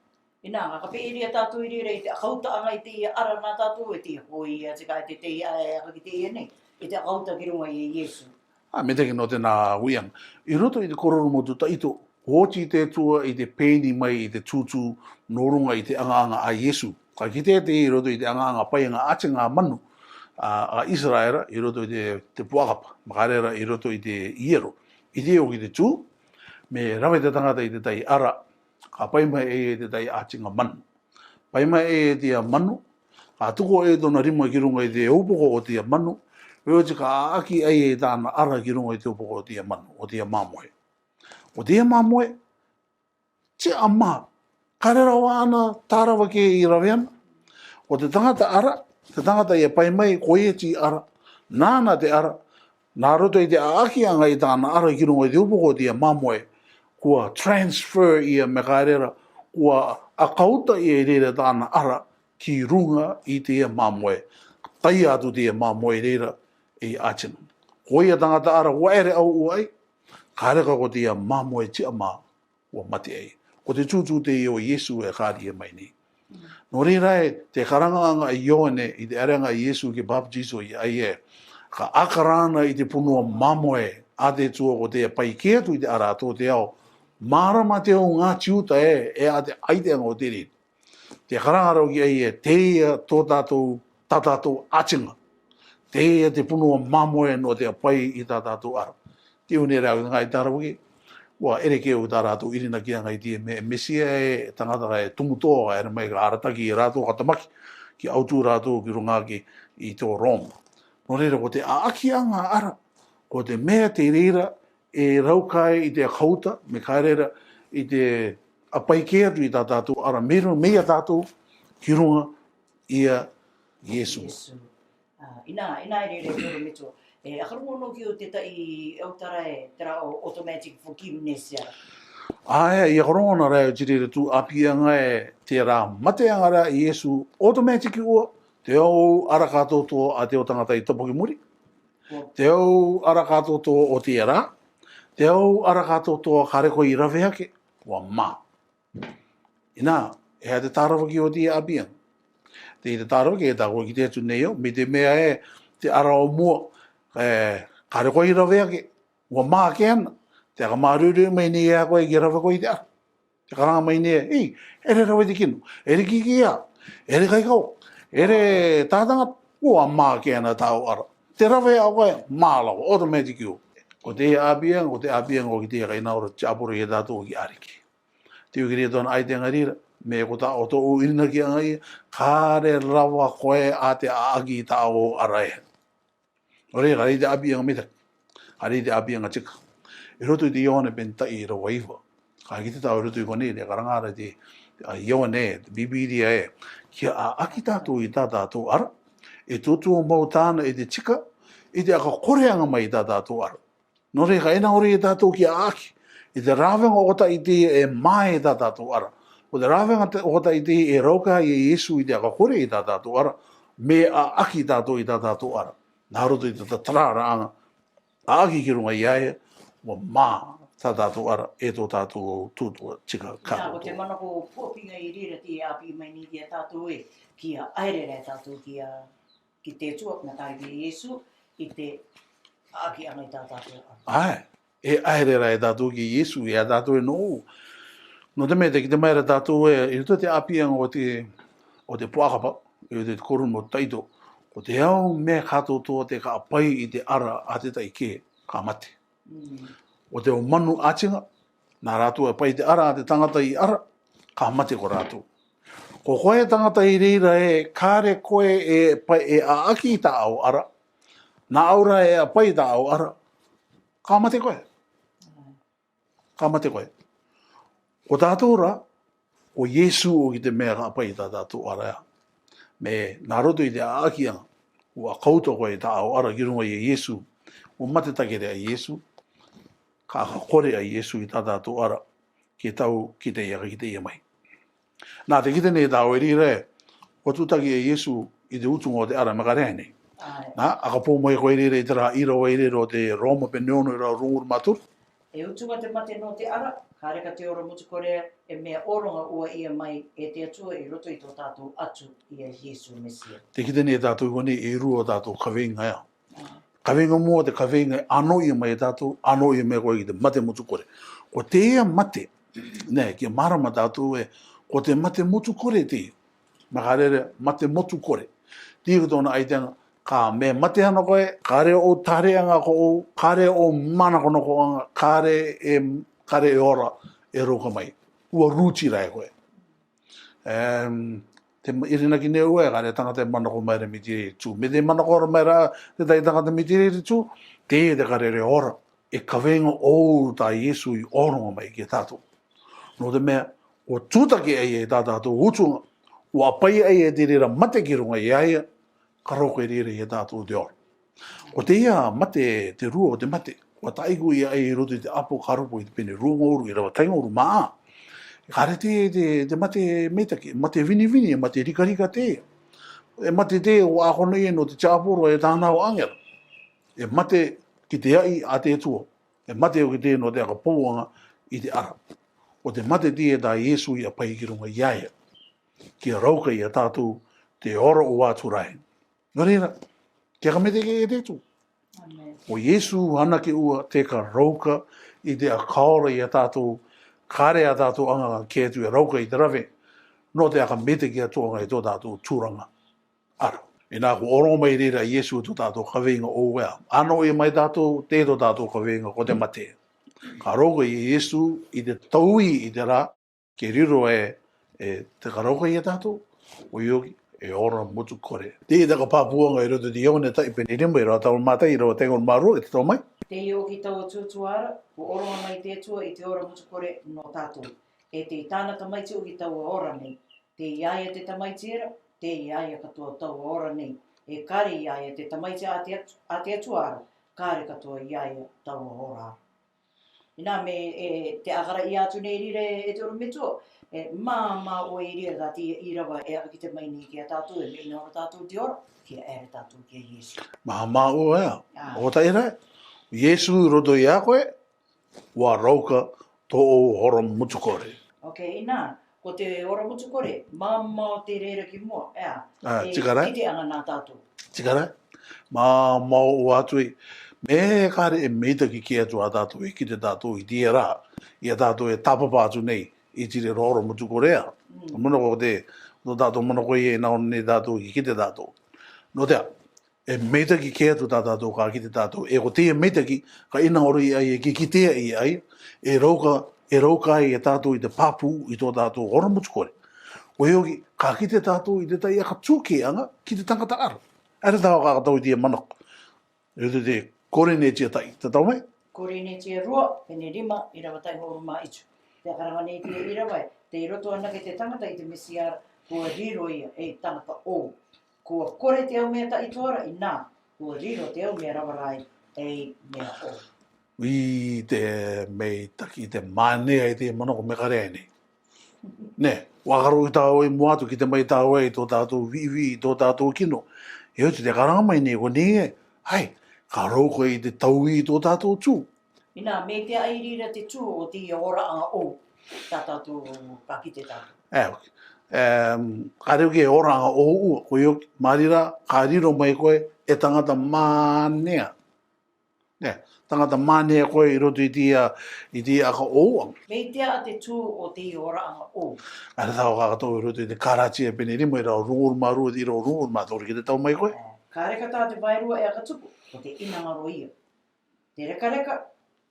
ʻInā, ʻakapē ʻere ia tātou i reira i te ʻakautaʻaga i teia ara nā tātou e te ko ia tika e te teia e aka ki teia nei, i te ʻakauta ki ruŋa ia Iesu. ʻĀ, mitaki nō tenā uiaŋa. I roto i te kōrero motu taʻito, ko oti te Atua i te pēni mai i te tūtū nō ruŋa i te aŋa-aŋa a Iesu. Ka kitea teie i roto i te aŋa-aŋa ʻapaiaga ʻātiŋa manu, a, a ʻĪsaraera, i roto i te, te puakapa, makarere i roto i te iero. I te ʻoki te tū, mē rave te tangata i te tai ara, ka pai mai e te tai ʻātiŋa manu. Pai mai e te manu, ka tuku e tōna rima ki ruŋa i te upoko o te manu, e oti ka ʻaʻaki ai e tāna ara ki ruŋa i te upoko o te manu, o te māmoe. Ko te māmoe, tiʻa mā, ka re rawa ʻana, tarava kē i rave ana. Ko te tangata ara, te tangata ʻia pai mai, ko ia te ara, nāna te ara, nā roto i te ʻaʻakiaga i tāna ara ki ruŋa i te upoko o te māmoe, ʻua transfer ia makarere, ʻua ʻakauta ia i reira tāna ara ki ruŋa i te māmoe, taia atu te māmoe i reira i ʻātiŋa. Ko ia tangata ara ʻua ʻere ʻauʻua ai, ka reka ko te māmoe tiʻa mā, ʻua mate ai. Ko te tūtū teie o Iesu e kōrua mai nei. Nō reira e, te karanga anga a Ioane i te aranga a Iesu ke papatiso iai e, ka ʻakarana i te punua māmoe a te Atua ko te pai kē atu i te ara tō te ao. Mārama te ao ngā Tiuta e, e a te ʻaiteaga o te riri. Te karanga rau ki ai e, teie tō tātou, tā tātou ʻātiga. Teie te punua māmoe nō te pai i tā tātou ara. Te ʻū nei rau ngāi Tarawa kē, ʻua ʻere kē ʻo tā rātou irinakiaga i te mea Mesia e, tangata e tumu tō, e ʻere mai ka arataki e rātou ka tamaki, ki ʻautu rātou ki runga ki i tō Roma. Nō reira ko te ʻāʻakiaga ara, ko te mea te reira, e rau kai i te kauta, me kare ra i te ʻapai kē atu i tā tātou ara, me ru, me ia tātou ki runga ia Iesu. Iesu. Ā, inā, inā e rere toro meto. E, ʻa ka rongo nō ki o te taʻi ʻautara e, terā ʻo automatic forgiveness ia. Ā, e, ʻia ka rongo nā rā e, te rere tū ʻāpiaga e, terā mateaga ra Iesu, automatic ʻua, te ao ara ka tōtō a te ao tangata i tapo ki muri. Te ao ara ka tōtō o te ara, te ao ara ka tōtō ka re koe i rave ake, ʻua mā. Inā, e ha te Tarawa kē o te ʻāpiaga. Te, te Tarawa kē tā koe ki te atu nei ʻo, me te mea e, te ara o mua, e, ka re koe i rave ake, ʻua mā kē ana, te aka māruru mai nei e koe ki rave koe i te ara. Te karanga mai nei, ei, ʻere rave te kino, ʻere kiki ia, ʻere kaikau, ʻere tātanga, ʻua mā kē ana tāu ara. Te rave a koe, mā lava, automatic ʻua. Ko te ʻāpiaga, ko te ʻāpiaga ʻo ki te aka ina ora te ʻaporo ia tātou ki ʻAriki. Te ʻū kiri tōna ʻaiteaga rira, me ko tā ʻo tō ʻū irinakiaga ia, ka re rava koe a te ʻaʻaki tāu ara e. Nō reira, ka re i te ʻāpiaga mitaki. Ka re i te ʻāpiaga tika. I roto i te Ioane pene taʻi rava iva. Ka kite tāua i roto i konei, te karanga ra te, a Ioane, te Bībīlia e. Kia ʻaʻaki tātou i tā tātou ara. E tōtō mau tāna i te tika, i te aka koreaga mai i tā tātou ara. Nō reira, ka ina ora ia tātou kia ʻaʻaki. I te rāveaga ʻokotaʻi teie e mā e tā tātou ara. Ko te rāveaga te, ʻokotaʻi teie e rau kai e Iesu i te aka kore i tā tātou ara. Me ʻaʻaki tātou i tā tātou ara. Nā roto i te tatararaʻaga, ʻaʻaki ki runga ia e, ʻua mā tā tātou ara, e tō tātou tūtū tika. Inā, ko te manako puapiga i reira te ʻāpī mai nei ki a tātou e, kia ʻaere ra e tātou kia, ki te Atua, nā tari ki Iesu, i te ʻāʻakiaga i tā tātou ara. Āe. E ʻaere ra e tātou ki Iesu, e a tātou e nō. Nō te mea te kite mai ra tātou e, i roto te ʻāpiaga o te, o te puakapa, i roto te Korinto taʻito, ko te ao mea ka tōtō te ka ʻapai i te ara a te taʻi kē, ka mate. Mm. Ko te ao manu ʻātiga, nā rātou e ʻapai te ara a te tangata i ara, ka mate ko rātou. Ko koe tangata i reira e, ka re koe e ʻapai e ʻaʻaki i tāʻau ara, nā ʻau ra e ʻapai i tāʻau ara, ka mate koe. Ka mate koe. Ko tātou ra, ko Iesu ʻoku te mea ka ʻapai i tā tātou ara. Me nā roto i te ʻaʻakiaga, ʻua kauta koe i tāʻau ara ki runga ia Iesu, ʻua mate takere ʻa Iesu, ka aka kore ʻa Iesu i tā tātou ara, ke tau kite ia ka kite ia mai. Nā, te kite nei tāua i reira, ʻua tūtaki ʻa Iesu i te utuga o te ara, ma ka rere nei. Āe. Nā, aka pou mai koe i reira i terā ʻīrava i reira o te Roma pene ono ʻīrava ruangofulu mā toru. E utuga te mate nō te ara, ka re ka te ora motu kore, e mea ʻoronga ʻua ʻia mai e te Atua i roto i tō tātou Atua ia Iesu Mesia. Te kite nei tātou i konei e rua tātou kaveinga ia. Kaveinga mua, te kaveinga e ʻānoʻia mai e tātou, ʻānoʻia mai koe ki te mate motu kore. Ko teie mate, nē, kia mārama tātou e, ko te mate motu kore teie. Ma ka rere, mate motu kore. Teie ko tōna ʻaiteaga, ka mea mate ana koe, ka re ʻo tāreʻanga ko ʻou, ka re ʻo mānakonakoʻanga, ka re e, ka re e ora, e roka mai. ʻUa rūtira e koe. Em, te ma-, ʻirinaki nei ʻoe, ka re tangata e manako mai ra mei te Reirei Tū. Me te manako ra mai ra, te tai tangata mei te Reirei Tū, te, te ka rere ora. E kaveinga ʻo tā Iesu i ʻoronga mai ki a tātou. Nō te mea, ʻua tūtaki ʻa ia i tā tātou utuga, ʻua ʻapai ʻa ia te reira mate ki runga ia ia, ka roko e reira ia tātou te ora. Ko teie mate, te rua o te mate, ʻua taiku ia ai i roto i te ʻApokarupo i te pene ruangofulu ʻīrava taingofulu mā ʻā. Ka re te, te, te mate meitaki, mate vinivini, mate rikarika teie. E mate teie ʻoku ʻākona ia nō te tiaporo e tāna ʻāngelo. E mate ki te aʻi a te Atua. E mate ʻoku teie nō te aka pouaga i te ara. Ko te mate teie tā Iesu i ʻapai ki ruŋa i a ia, kia rauka i a tātou te ora o atu rahi. Nō reira, kia kamata e te tū. Ko Iesu anake ʻoia te ka rauka i te ʻakaora i a tātou, kare a tātou ʻaŋa ke atu e rauka i te rave, nō te ʻaka meitaki atu ʻaŋa i tō tātou tūraŋa ara. Inā ko ʻoromairi ra Iesu tō tātou kaveinga ʻo ea. ʻAno ʻoia mai tātou, te tō tātou kaveinga ko te mate. Ka rauka i Iesu i te taui i te rā, ke riro e, e te ka rauka i a tātou, ʻoioki, e ora motu kore. Te i te ka pāpūaŋa i roto te Ioane taʻi pene rima, i rā tau mātai, i rā tengo maru, e te tau mai. Te ioki tau tūtū ara, ko ʻoromairi te tū i te ora motu kore nō tātou. E te i tāna tamaiti ʻoki tau ora nei. Te i a ia te tamaiti era, te i a ia katoa tau ora nei. E kare i a ia te tamaiti a te atu, a te atu ara, kare katoa i a ia tau ora. Inā me e te ʻakara i atu nei rire e te ora metua, e māmā ʻoe i rire tā te i rava e ʻaka ki te mai nei ki a tātou, e me ina ora tātou te ora, kia ere tātou kia Iesu. Māmā ʻoe ea, o tā ira, Iesu i roto i a koe, ʻua rauka tō ora motu kore. Ok, inā, ko te ora motu kore, māmā o te reira ki mua, ea, e, tikara, ki te anga nā tātou. Tikara, māmā ʻoe atu i, me kare e meitaki ke atu a tātou, e kite tātou i te rā, i a tātou e tāpapa atu nei, i te reira ora motu kore ea. Muna ko te, nō tātou muna ko ia e nā ora nei tātou, i kite tātou. Nō te ā, e meitaki ke atu tā tātou ka kite tātou. E ko te meitaki, ka ina ora i a ia, ke kite i a ia, e rauka, e rauka i a tātou i te pāpū, i tō tātou ora motu kore. ʻOioki, ka kite tātou i te taʻi ʻaka tūkēaŋa, ki te taŋata ara. Ara tau ka tau i te manako. E te Korinetia taʻi, te tau mai? Korinetia rua, pene rima, i rava taʻi ʻahuru mā itu. Te ʻakaraŋa nei te i rava e, te i roto anake te taŋata i te Mesia, kua riro ia, e taŋata ʻou. Kua kore te au mea taʻitoa ra, inā, kua riro te au mea rava ra e mea ʻou. I te meitaki, te mānea i te manako me kare ai nei. Nē, ʻua karo i tāua i mua atu ki te mai tāua i tō tātou viʻiviʻi, i tō tātou kino. E oti te karanga mai nei ko nei e, hai, ka rauka i te taui i tō tātou tū. Inā, me te ai rira te tū o te ia oraʻanga ʻou, tā tātou ka kite tātou. E, ok. Em, ka riro ke oraʻanga ʻou ua, ko ʻio, mā reira, ka riro mai koe, e taŋata mānea. Nē, taŋata mānea koe i roto i te ia, i te ia ʻaka ʻou. Me te a te tū o te ia oraʻanga ʻou. Ara tau ka tau i roto i te Karatia pene rima i rau ruŋa ʻahuru mā rua, i rau ruŋa ʻahuru mā toru ki te tau mai koe. Ka reka tā te vairua e ʻaka tupu, ko te ʻinangaro ia. Te rekareka,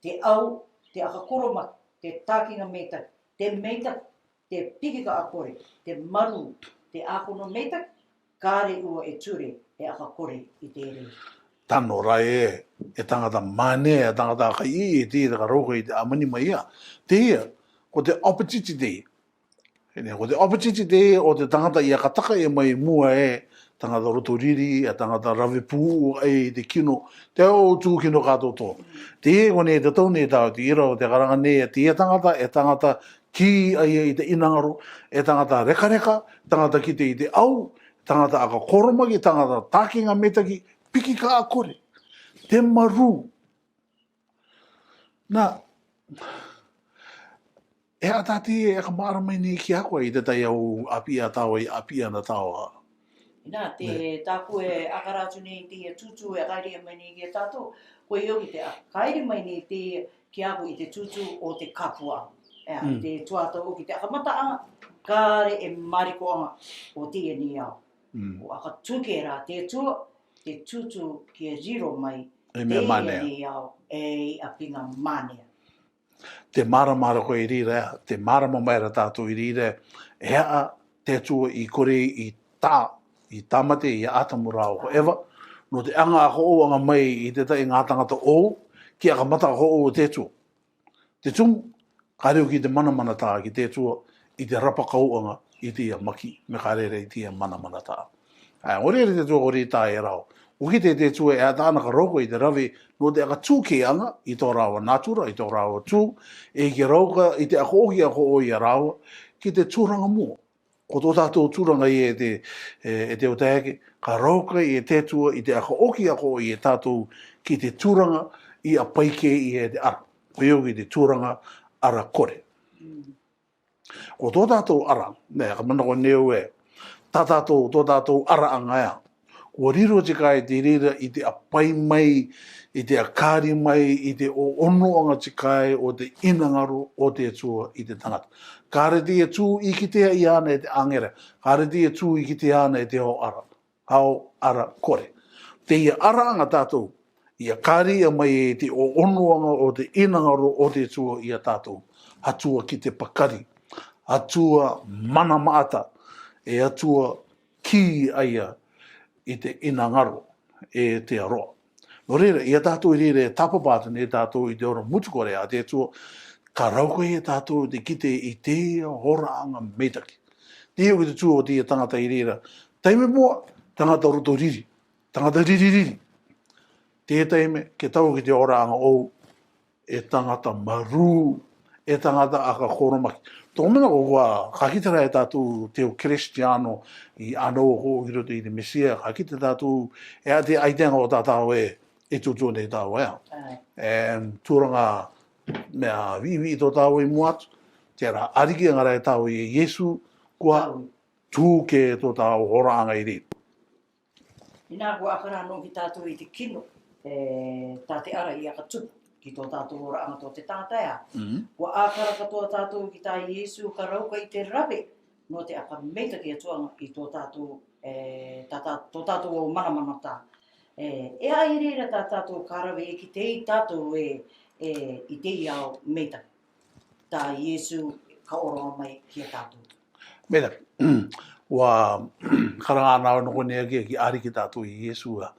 te ʻau, te ʻaka koromaki, te tākiŋa meitaki, te meitaki, te piki kaʻa kore, te marū, te ʻākono meitaki, kare ua e ture, e ʻaka kore i te reira. Tano ra e, e taŋata mānea, e taŋata ʻaka ʻī, e te, te ka rauka i te ʻamani mai ia. Te ia, ko te opportunity te ia. He nē, ko te opportunity te ia o te taŋata i ʻaka taka ia mai mua e, taŋata roto riri, e taŋata rave pū ʻai i te kino, te au tū kino ka tōtō. Te ia ko nei te tau nei tau, te ira o te karanga nei, e te ia taŋata, e taŋata kī ai i te ʻinangaro, e taŋata rekareka, taŋata kite i te ʻau, taŋata ʻaka koromaki, taŋata tākiŋa meitaki, piki kaʻa kore. Te marū. Nā, e ata te, e ka maʻara mai nei ki a koe i te tai au ʻapiʻi a tāua, i ʻapiʻi ana tāua. Nā, te tāku e ʻakara atu nei te ia tūtū e ʻakairi mai nei ki a tātou, ko ʻio ki te ʻakairi mai nei te ia ki a koe i te tūtū o te kapua. E, te tuatau ʻoki te ʻakamataʻaŋa, kare e marikoʻaŋa o te ia nei au. ʻO ʻaka tuke ra te tua, te tūtū kia riro mai, e mea mānea. Te ia nei au, e ʻapiŋa mānea. Te mārama ra koe i reira, te mārama mai ra tātou i reira, e aʻa te Atua i kore i tā, i tāmate, i a Atamu rāua ko Eva, nō te aŋa ʻakaʻouaŋa mai i te taʻi ŋā taŋata ʻou, ki ʻakamata ʻakaʻou o te Atua. Te tumu, ka reo ki te manamana tā ki te Atua, i te rapakauaŋa, i te ia maki, me ka rere i te ia manamana tā. ʻAe, ʻo rere te Atua ko rei tā e rāua. ʻO kite te Atua e ata ana ka rauka i te rave, nō te ʻaka tūkēaŋa, i tō rāua natura, i tō rāua tū, e kia rauka i te ʻaka ʻoki ʻakaʻou i a rāua, ki te tūraŋa mua. Ko tō tātou tūraŋa ia e te, e, e te ʻOtua ē, ka rauka i te Atua, i te ʻaka ʻoki ʻakaʻou i a tātou, ki te tūraŋa, i ʻapai kē i a te ara. Ko ʻio ki te tūraŋa, ara kore. Ko tō tātou ara, nē, ka manako nei au ē, tā tātou, tō tātou araʻanga ē, kua riro tika ai te reira i te ʻapai mai, i te ʻakari mai, i te ʻōʻonoʻanga tika ai o te ʻinangaro o te Atua i te tangata. Kāre te Atua i kitea ʻia ʻana e te ʻāngere, kāre te Atua i kitea ʻana e te ao ara, ao ara kore. Teie araʻanga tātou, ʻia kāriʻia mai e te ʻōʻonoʻanga o te ʻinangaro o te Atua ia tātou. Atua ki te pakari, Atua mana maʻata, e Atua kī a ia i te ʻinangaro, e te aroa. Nō reira, ia tātou i reira e tāpapa atu nei tātou i te ora mutu kore a te Atua, ka raukae ia tātou te kite i teie horaʻanga meitaki. Te io ki te tua o teie tangata i reira, taime moa, tangata roto riri, tangata riri riri. Te taime, ke tau ki te oraʻanga ʻou, e tangata marū, e tangata aka koromaki. Tō mena ko kua, ka kite ra e tātou te ʻo Kristiano i ʻanau ko ki roto i te Mesia, ka kite tātou, e a te aitenga o tātou e, e tūtū nei tātou ē. Āe. E, tūranga mea viʻiviʻi tō tātou i mua atu, tērā ariki anga ra e tātou i Iesu, kua tū kē tō tātou horaʻanga i reira. Inā kua ʻākara nō ki tātou i te kino, e, tā te ara i aka tupu ki tō tātou oraʻanga tō te tangata ē. Mm. Kua ʻākara katoa tātou ki tā Iesu ka raukae i te rave, nō te aka meitaki atu anga i tō tātou, e, tā, tā, tō tātou au manamanatā. E, e ai reira tā tātou ka rave e kite i tātou e, e, i teie ao meitaki. Tā Iesu ka ʻōroʻa mai ki a tātou. Mena, ʻua karanga ʻana au nō konei ake ki ariki tātou i Iesu ā.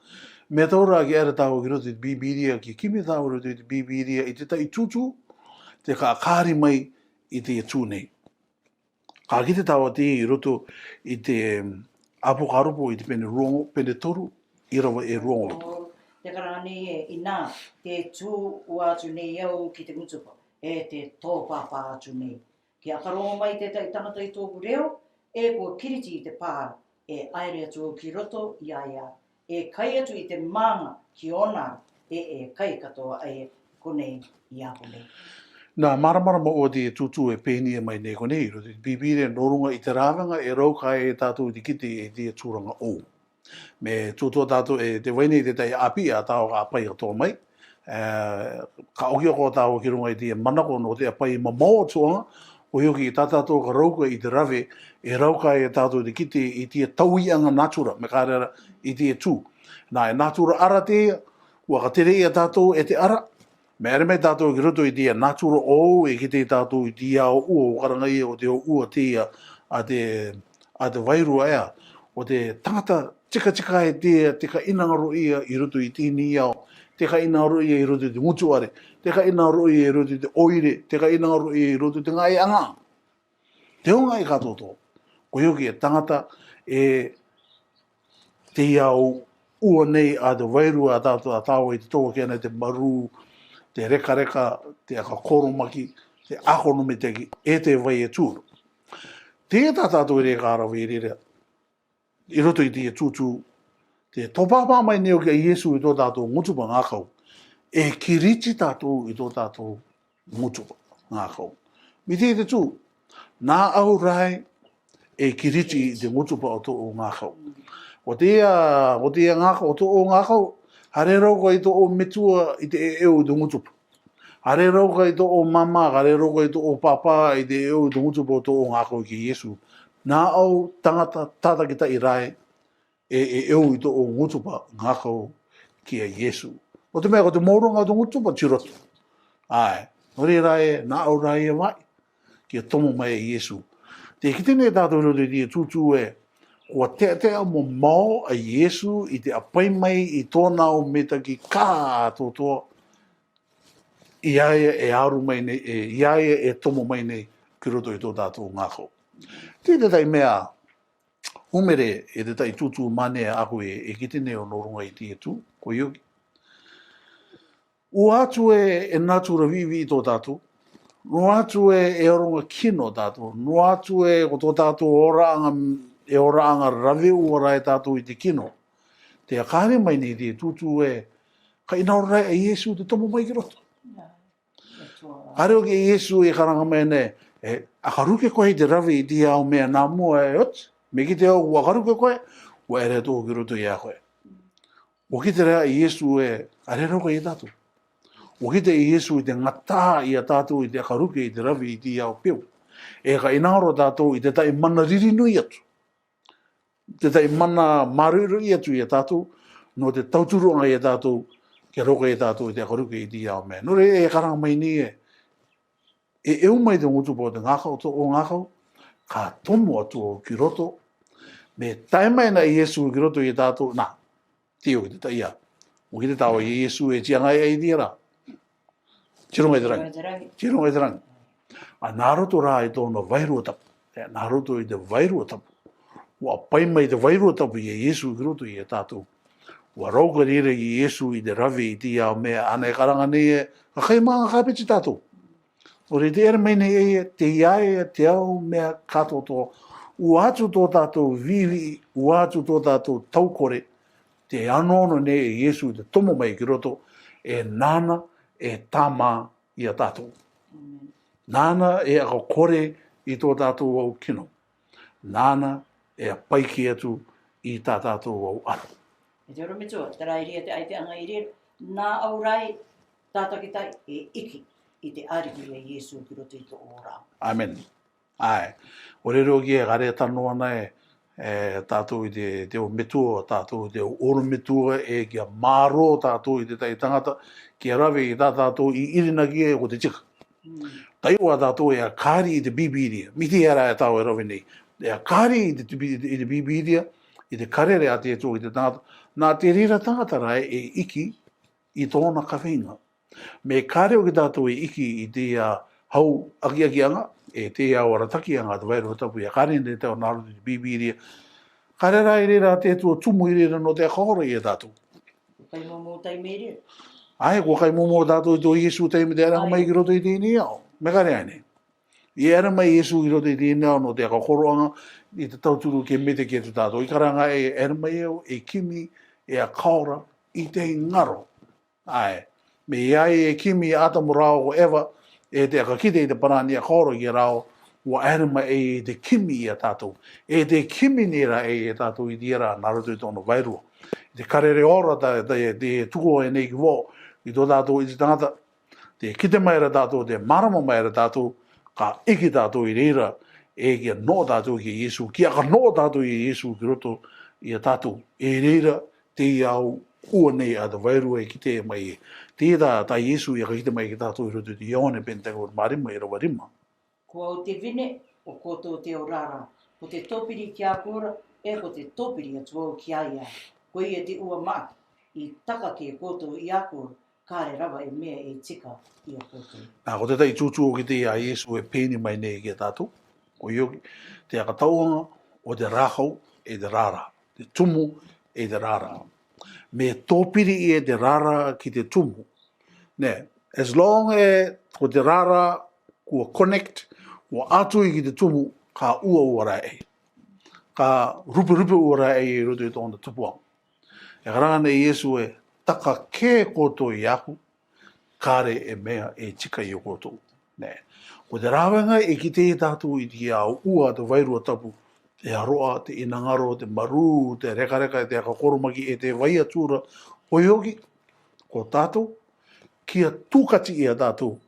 Mea tau ra ke ʻere tātou ki roto i te Bībīria, ke kimi tātou roto i te Bībīria, i te tahi tūtū, te ka kāri mai i te tū nei. Ka kite tātou i roto i te, em, ʻApokaropo i te pene ruango, pene toru, ʻīrava e ruango. Te karanga nei e, inā, te tū ʻoatu nei au ki te ngutupa, e te tōpāpā atu nei. Kia karongo mai te tahi tangata i tōku reo, e kua Kiriti i te pā, e ʻaere atu au ki roto i a ia, e kai atu i te mānga ki ōna, e, e kai katoa ai konei i a konei. Nā, māramarama ʻoe te tūtū e pēniʻa mai nei konei, roto i te Bībīria nō ruŋa i te rāveaga e raukae e tātou i te kite i te tūranga ʻou. Me tūtū tātou e te vai nei te tahi ʻāpī ʻa tāua ka ʻapai katoa mai. E, ka ʻokiʻoka tāua ki ruŋa i te manako nō te ʻapai mamao atu ā, Ko ioki, tā tātou ka raukae i te rave, e raukae e tātou te kite i te tauiʻanga natura, me ka rera i te tū. Nā, e natura ara teie, ʻua ka tere ia tātou e te ara, me ʻere mai tātou ki roto i te natura ʻou, e kite tātou i te ao ʻua, ʻo karanga ia ʻo te ao ʻua teie, a te, a te vairua ē, ʻo te tangata tikatika e te, te ka ʻinangaro ia i roto i te ni ao, te ka ʻinangaro ia i roto i te ngutuare, te ka ʻinangaro ia i roto i te ʻoire, te ka ʻinangaro ia i roto i te ŋāʻaŋa. Te ʻo ŋāʻaŋa katoatoa. Ko ioki e tangata e te ao ʻua nei a te vairua a tātou, a tāua i te tō ake ʻana te marū, te rekareka, te aka koromaki, te ako nō meteaki, e te vai e tū ra. Teie tā tātou e reka ra vai reira. I roto i te tūtū, te tōpāpā mai nei ʻo kia Iesu i tō tātou ngutupa ngakau. E Kiriti tātou i tō tātou ngutupa ngakau. Miti te tū, nā ʻau ra e Kiriti i te ngutupa ʻo tōʻu ngakau. ʻO teie, ʻo teie ngakau, ʻo tōʻu ngakau, hare raukae tōʻu metua i te ʻeʻeu i te ngutupa. Hare raukae tōʻu māmā, hare raukae tōʻu pāpā i te ʻeʻeu i te ngutupa ʻo tōʻu ngakau kia Iesu. Nā ʻau tangata tātakitahi ra e, e, e ʻeʻeu i tōʻu ngutupa ngakau kia Iesu. ʻO te meʻa ko te mōroga o te ngutupa ti roto. ʻAe, nō reira e, nā ʻau ra e vai, kia tomo mai a Iesu. Te kite nei tātou roto i te tūtū e, ʻua teatea mamao a Iesu i te ʻapai mai i tōna ao meteaki katoatoa, i a ia e aro mai nei, e, i a ia e tomo mai nei, ki roto i tō tātou ngakau. Te, te tahi meʻa, ʻumere e te tahi tūtū mane ʻaku e, e kite nei ʻo nō ruŋa i te tū, ko ioki. ʻUa atu e, e natura viʻiviʻi tō tātou. Noa atu e, e ʻaronga kino tātou. Noa atu e, ko tō tātou oraʻanga, e oraʻanga rave ʻua ra e tātou i te kino. Te ʻakare mai nei te tūtū e, ka ʻinarō ra a Iesu te tomo mai ki roto. Hare ʻoki a Iesu e karanga mai nei, E, a ka ruke koe i te rave i te ao meʻa nā mua e oti. Mē kite au ʻua ka ruke koe, ʻua ʻere atu au ki roto iā koe. ʻUa kite ra Iesu e ʻare roka iā tātou. ʻUa kite Iesu i te gata iā tātou i te a ka ruke i te rave i te ao peu. E ka ʻinaro tātou i te taʻi mana riri nui atu. Te taʻi mana māroiroi atu iā tātou, nō te tauturuʻaga iā tātou, kia roka iā tātou i te a ka ruke i te ao meʻa. Nō reira e karanga mai nei e, e eu mai te ngutu pō te gakau to o gakau, ka tomo atu au ki roto, mē tae mai na Iesu ki roto iā tātou, nā, tio ki te taʻi ia. ʻUa kite tāua Iesu e tiaga ai te ia rā. Tiro mai te rangi. Tiro mai te rangi. Tiro mai te rangi. A nā roto rā i tōna Vairua Tapu. E, nā roto i te Vairua Tapu. ʻUa pai mai te Vairua Tapu iā Iesu ki roto iā tātou. ʻUa rauka reira Iesu i te rave i te ao meʻa ʻana e karanga nei e, ka kai manga ka piti tātou. ʻO reira te ʻere mai nei e, e, te ia e, te ao meʻa kātoatoa. ʻUa atu tō tātou vivi, ʻua atu tō tātou taukore. Te anoano nei e Iesu te tomo mai ki roto, e nāna e tāmā iā tātou. Nāna e a ka kore i tō tātou au kino. Nāna e a pai kē atu i tā tātou au ara. E te orometua, tarairi e te aiteaga i reira, nā au rai, tātakitai e iki i te ʻĀriki ia Iesu ki roto i tō ora. Amen. ʻAe. ʻO reira ʻoki e kare tano ana e, e tātou i te, te ʻorometua, tātou i te ʻorometua e kia mārō tātou i te taʻi tangata, kia rave i tā tātou i ʻirinaki e ko te tika. Taiʻo ā tātou e a kari i te Bībīria, miti e ara e tāua e rave nei. E a kari i te, i te, i te Bībīria, i te karere a te Atua ki te tangata. Nā te reira tangata rā e iki i tōna kaveinga. Mē kare ʻoki tātou e iki i te ia hau akiakiaga, e te ia arataki anga te Vairua Tapu ia kare nei te ao nā roto i te Bībīria. Kare rā i reira te Atua tumu i reira nō te a ka ora iā tātou. Kai momo taime i reira. ʻAe, ʻua kai momo tātou i tō Iesu taime te ʻeranga mai ki roto i teie nei ao. Mē kare ʻae nei. I ʻere mai Iesu ki roto i teie nei ao nō te a ka koroʻaga i te tauturu ke mete kē atu tātou. ʻIkara ā e ʻere mai au e kimi e a ka ora i te ngaro. ʻAe. Mē ʻi ai e kimi Atamu rāua ko Eva, e te a ka kite i te parani a ka ora ki rāua, ʻua ʻere mai e te kimi iā tātou. E te kimi nei rā e iā tātou i te ia rā, nā roto i tōna Vairua. I te karere ora tā, tā, te tuku e nei ki vau, i tō tātou i te tangata, te kite mai ra tātou, te mārama mai ra tātou, ka iki tātou i reira, e kia noʻo tātou ki Iesu, kia ka noʻo tātou i Iesu ki roto iā tātou. E reira, te ia au ua nei a te Vairua e kite mai e. Te ia tā, tā Iesu ia ka kite mai ki tātou i roto i te Ioane pene taha ko mā rima irava rima. Ko au te vine, ʻo koutou te orara. Ko te topiri ki a koutou, e ko te topiri atu au ki a ia. Ko ia te ua maʻa, i taka kē koutou i a koutou, ka re rava e mea e tika i a koutou. Nā, ko te taʻi tūtū ʻoki te ia Iesu e pēni mai nei ki a tātou. Ko ioki, te a ka tauʻaga, ʻo te rākau, e te rara. Te tumu, e te rara. Mē topiri e te rara ki te tumu. Nē, as long e, ko te rara, kua connect, kua ʻatui ki te tumu, ka ua ua rā e. Ka ruperupe ua rā e i roto i tōna tupuʻaga. E karanga nei Iesu e, taka kē koutou i a koutou, ka re e mea e tika i a koutou. Nē. Ko te rāveaga e kite e tātou i te ia ua te Vairua Tapu, te aroa, te ʻinangaro, te marū, te rekareka, te a ka koromaki e te vai atura, ko ioki, ko tātou, kia tūkati i a tātou,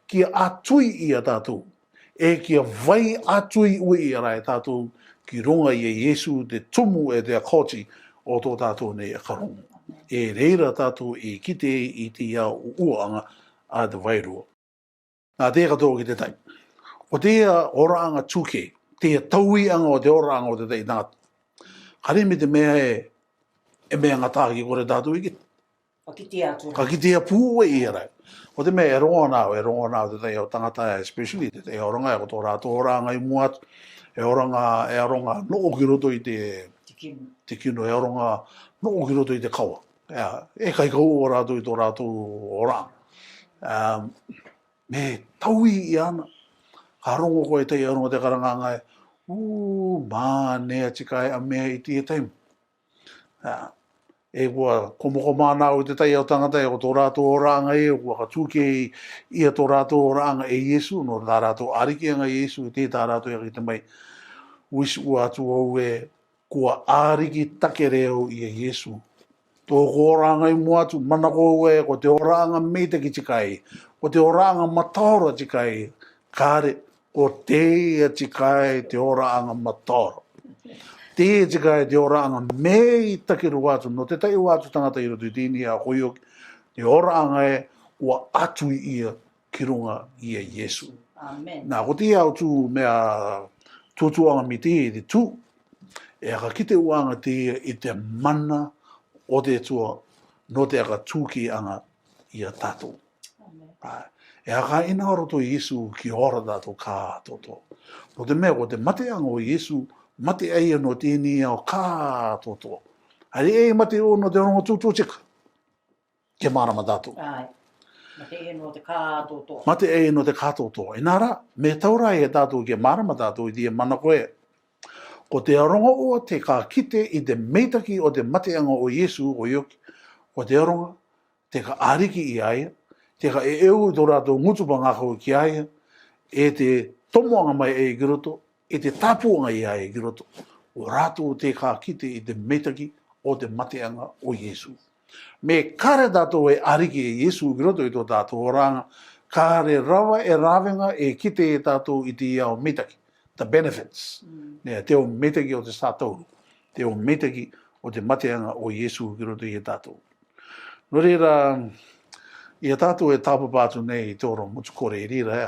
kia ʻatui i a tātou, e kia vai ʻatui ua i a rā e tātou, ki ruŋa i a Iesu te tumu e te a ka oti o tō tātou nei a ka roŋo. E reira tātou i kite i te ia uaʻaga a te Vairua. Nā te ia ka tō ki te tai. Ko te ia oraʻaga tūkē, te ia tauiʻaga o te oraʻaga o te taʻi tangata. Kare mē te mea e, e mea gata ki kore tātou i kite. Ka kitea atu. Ka kitea pū e ia rā. Ko te mea e rongo nā, e rongo nā te taʻi au tangata, especially te taʻi au oranga, ko tō rātou oraʻaga i mua atu. E oranga, e aronga noʻo ki roto i te, te kino, e aronga noʻo ki roto i te kawa. E, e kai kaua rātou i tō rātou oraʻaga. Um, mē taui i ana. Ka rongo koe te ia rongo te karangaʻanga e, ū, mā, nē, a tika e a mea i te taime. Ah, ʻE kua komakoma na ʻo te taʻe ʻo tangata ē, ko tō rātou oranga ē, kua ka tūkē ia tō rātou oranga e Iesu, nō tā rātou ʻārikiʻanga e Iesu, tē tā rātou ʻia kite mai. Uisu atu au ē, kua ʻāriki takere au ia Iesu. Tō ko oranga i mua atu, manako au ē, ko te oranga meitaki tika ē, ko te oranga mataora tika ē, kāre, ko teie tika ē te oranga mataora. Teie tika ē te oranga meitaki roa atu, nō te taʻe atu tangata i roto i te ʻīniʻa, ko io, te oranga ē, kua atu ia ki runga ia Iesu. Amen. Nā, ko teie au tū meʻa tūtūʻanga mai teie te tū, ʻe aka kite ʻoaʻanga teie i te mana ʻo te Atua, nō te aka tūkēʻanga ia tātou. Amen. ʻE aka ʻinaro tō Iesu ki ora tātou kātoatoa. Nō te meʻa ko te mateʻanga ʻo Iesu, mate ʻaia nō te ʻīniʻa kātoatoa. ʻAre e mate ʻo nō te rongo tūtū tika ke mārama tātou. Mate ʻaia nō te kātoatoa. Mate ʻaia nō te kātoatoa. Inā rā, meʻa taura ia tātou ke mārama tātou i teie mana ko ē. Ko te aronga ʻoa te ka kite i te meitaki ʻo te mateʻanga ʻo Iesu, ko io, ko te aronga te ka ʻāriki ia ia, te ka ʻeuʻeu i tō rātou ngutu vangakau ki a ia, ʻe te tomoʻanga mai ʻaia ki roto, ʻe te tāpūʻanga ia ia ki roto. ʻO rātou te ka kite i te meitaki ʻo te mateʻanga ʻo Iesu. Meʻa kāre tātou e ʻāriki e Iesu ki roto i tō tātou oranga, kāre rava e ravenga e kite e tātou i te ao meitaki, the benefits. Nē, te ao meitaki ʻo te satauro, te ao meitaki ʻo te mateʻanga ʻo Iesu ki roto i a tātou. Nō reira, i a tātou e tāpapa atu nei i te ora motu kore i reira ē,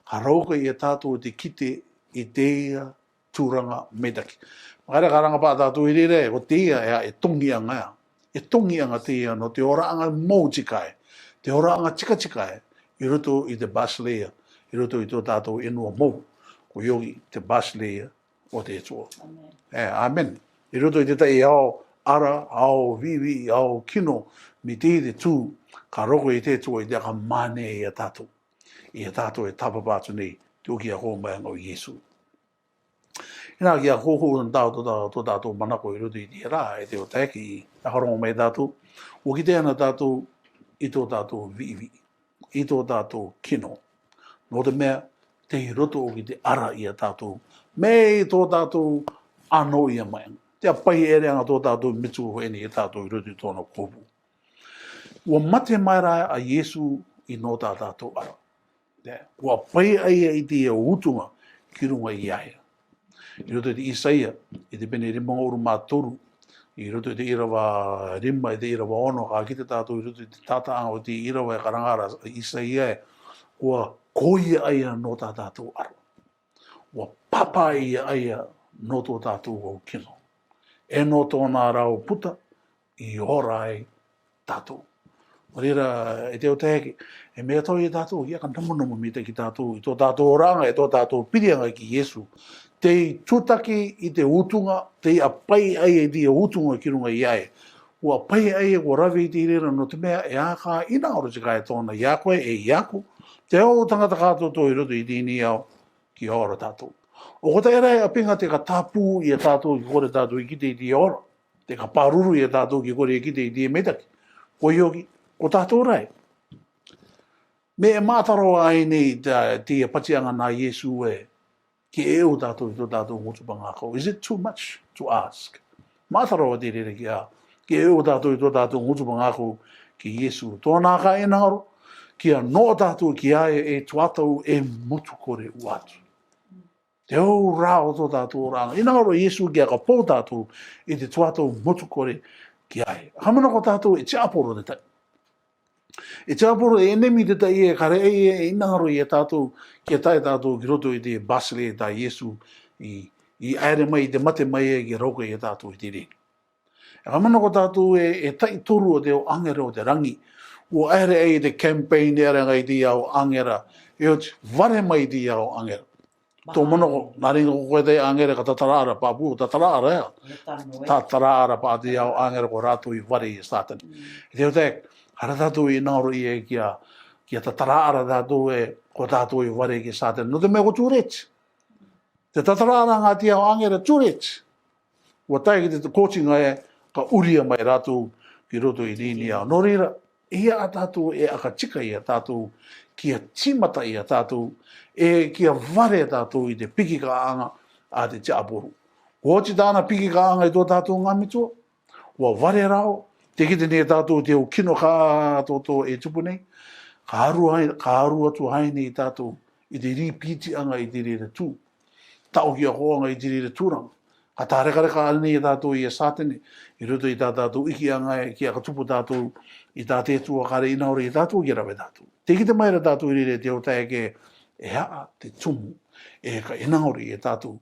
ka rauka i a tātou te kite i teie tūranga meitaki. Makaere ka ranga paʻa tātou i reira ē, ko teie ē, e tongiʻanga ē. E tongiʻanga teie nō te oranga mou tika ē, te oranga tikatika ē, i roto i te basileia, i roto i tō tātou ʻenua mou, ko io te basileia ʻo te Atua. Amen. ʻĒ, amen. I roto i te taʻe ao ara, ao viʻiviʻi, ao kino, mai teie te tū, ka roko i te Atua i te aka mane i a tātou. I a tātou e tāpapa atu nei, te ʻoki ako mai ʻanga ʻo Iesu. Inā kia kōkō tātou, tō tātou manako i roto i te rā, e te o tae ki, aka rongo mai tātou, ʻua kite ana tātou i tō tātou viʻiviʻi, i tō tātou kino. Nō te meʻa, tei roto ʻoku te ara i a tātou. Mei tō tātou ʻanoiʻanga mai. Te ʻapai ʻere ʻanga tō tātou mituʻa ʻeni i a tātou i roto i tōna kovu. ʻUa mate mai rā a Iesu i nō tā tātou ara. ʻUa ʻapai ʻaia i te ia utunga ki runga i a ia. I roto i te Isaia, i te pene rima ngahuru mā toru, i roto i te irava rima, i te irava ono, ka kite tātou i roto i te tataʻanga ʻo te irava e karanga ra Isaia ē, ʻua ko ia ʻaia nō tā tātou ara. ʻUa pāpā ia ʻaia nō tō tātou au kino. ʻE nō tōna rau puta, i ora ai tātou. Nō reira, e te o tae ki, e meʻa tau i a tātou, i aka namunamu meitaki tātou, i tō tātou oranga, i tō tātou pirianga ki Iesu. Tei tutaki i te utunga, tei ʻapai ʻaia i te utunga ki runga i a ia. ʻUa ʻapai ʻaia, ʻua rave i te reira nō te meʻa, e aka ʻinaro tika e tōna i a koe, e i a aku. Te au tangata kātoatoa i roto i tēnei ao, kia ora tātou. ʻO ko tae rā e ʻapinga te ka tāpū i a tātou ki kore tātou i kite i te ora. Te ka pāruru i a tātou ki kore i kite i te meitaki. Ko io ki, ko tātou rā ē. Meʻa e mataroa ai nei te, te ia patiʻanga nā Iesu ē, ke ʻeu tātou i tō tātou ngutu vangakau. Is it too much to ask? Mataroa te reira kia, ke ʻeu tātou i tō tātou ngutu vangakau ki Iesu. Tōna ka ʻinaro, kia noa tātou ki a ia e tuatau e motu kore ʻoatu. Te au rā ʻo tō tātou oranga. ʻInaro Iesu kia kapau tātou i te tuatau motu kore ki a ia. Ka muna ko tātou e tiaporo te taʻi. E tiaporo e ʻenemi te taʻi ē, ka reʻa ē, e ʻinaro i a tātou, kia tae tātou ki roto i te basile tā Iesu i, i ʻaere mai, i te mate mai ē, kia rauka i a tātou i te reni. E ka muna ko tātou e, e taʻi toru ʻo te ao ʻāngera ʻo te rangi. ʻUa ʻaere ai te campaign e ʻareʻa ngai te ao ʻāngera. E oti, vare mai te ao ʻāngera. Tō muna ko, nā reira ko koe te ʻāngera ka tatara ara pāpū, tatara ara ē. Tatara ara pā te ao ʻāngera ko rātou i vare i Sātane. E te o te, hara tātou ʻinaro ia kia, kia tatara ara tātou ē, ko tātou i vare ki Sātane. Nō te meʻa ko too late. Te tatara ara ngā te ao ʻāngera too late. ʻUa tae ki te kōtinga ē, ka ʻuria mai rātou ki roto i te ʻīniao. Nō reira, ʻeiaʻa tātou e ʻakatika ia tātou, kia tīmata ia tātou, ʻe kia vare tātou i te piki kāʻanga a te tiaporo. ʻUa oti tāna piki kāʻanga i tō tātou ngāue metua. ʻUa vare rā ʻo, tē kite nei tātou te ʻū kino kātoatoa e tupu nei. Ka aru ai, ka aru atu ai nei tātou i te ripitiʻanga i te reira tū. Taʻokiʻakoʻanga i te reira tūraŋa. Ka tārekareka nei tātou ia Sātane, i roto i tā tātou ʻikiʻanga ē, kia ka tupu tātou i tā te Atua ka re ʻinahora ia tātou kia rave tātou. Tē kite mai ra tātou i reira te autaeaʻe, ʻeiaʻa te tumu, ʻe ka ʻinahora ia tātou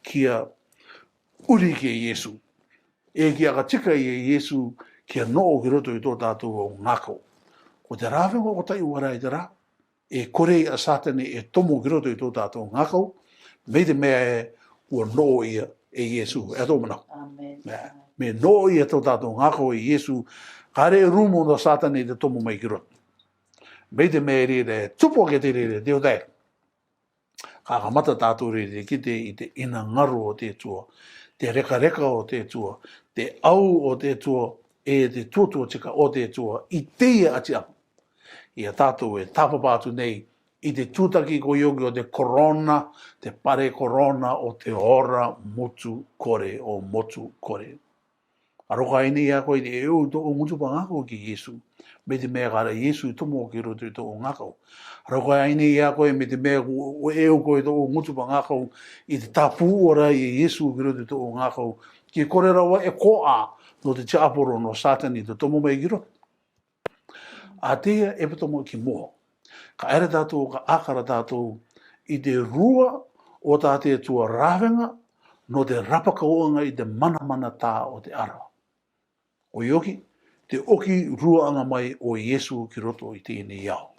kia ʻuri kia Iesu. ʻE kia ʻakatika ia Iesu kia noʻo ki roto i tō tātou ʻū ngākau. Ko te rāveʻa ʻoku taʻi ʻuara i te rā, ʻe kore a Sātane e tomo ki roto i tō tātou ngākau, mai te meʻa ē ʻua noʻo ia e Iesu, e tō manako. ʻĒmeni. Nē, mei noʻo ia tō tātou ngākau e Iesu, ka re rumu nō Sātane te tomo mai ki roto. Mai te meʻa ē reira e tupu ake te reira te autaeaʻe. Ka kamata tātou reira te kite i te ʻinangaro o te Atua, te rekareka o te Atua, te ʻau o te Atua, ʻe te tuatua tika o te Atua, i teie ʻati ʻapu. Ia tātou e tāpapa atu nei, i te tūtaki ko ioki o te korona, te pare korona o te ora motu kore, ʻo motu kore. Ka rokohā ʻae nei ia koe i te ʻeu tō ʻū ngutupa ngākau ki Iesu. Mai te meʻa ka ra Iesu i tomo ki roto i tō ʻū ngākau. Ka rokohā ʻae nei ia koe mai te meʻa ʻoku ʻeu koe tō ʻū ngutupa ngākau i te tāpū ʻuara e Iesu ki roto i tō ʻū ngākau. Kia kore rava e koa nō te tiaporo nō Sātane te tomo mai ki roto. ʻA te ia e pata mo ki mua. Ka ʻere tātou, ka ʻākara tātou i te rua o tā te Atua rāveʻa, nō te rapakauʻanga i te manamanatā o te ara. ʻO ioki, te ʻoki ruaʻanga mai ʻo Iesu ki roto i teie nei ao.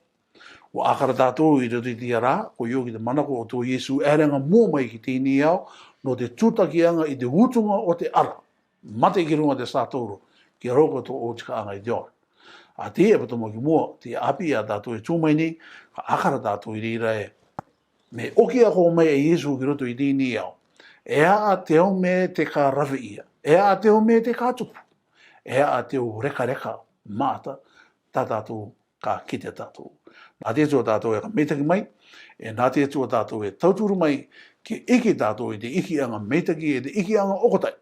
ʻUa ʻākara tātou i roto i te ia rā, ko ioki te manako ʻo tō Iesu ʻēranga mua mai ki teie nei ao, nō te tūtakiʻanga i te utunga o te ara. Mate ki ruŋa te satauro, kia roko tō ʻou tikaʻanga i te ora. ʻA te ia e pata mo ki mua, te ʻapi ia tātou e tū mai nei, ka ʻākara tātou i reira ē. Mei ʻoki ʻa koe mai e Iesu ki roto i teie nei ao. ʻE aʻa te ao mei te ka rave ia. ʻE aʻa te ao mei te ka tupu. ʻE aʻa te ao rekareka maʻata, tā tātou ka kite tātou. Nā te Atua tātou e ka meitaki mai, ʻe nā te Atua tātou e tauturu mai, ke ʻeke tātou i te ʻikiʻanga meitaki, ʻe te ʻikiʻanga ʻokotaʻi.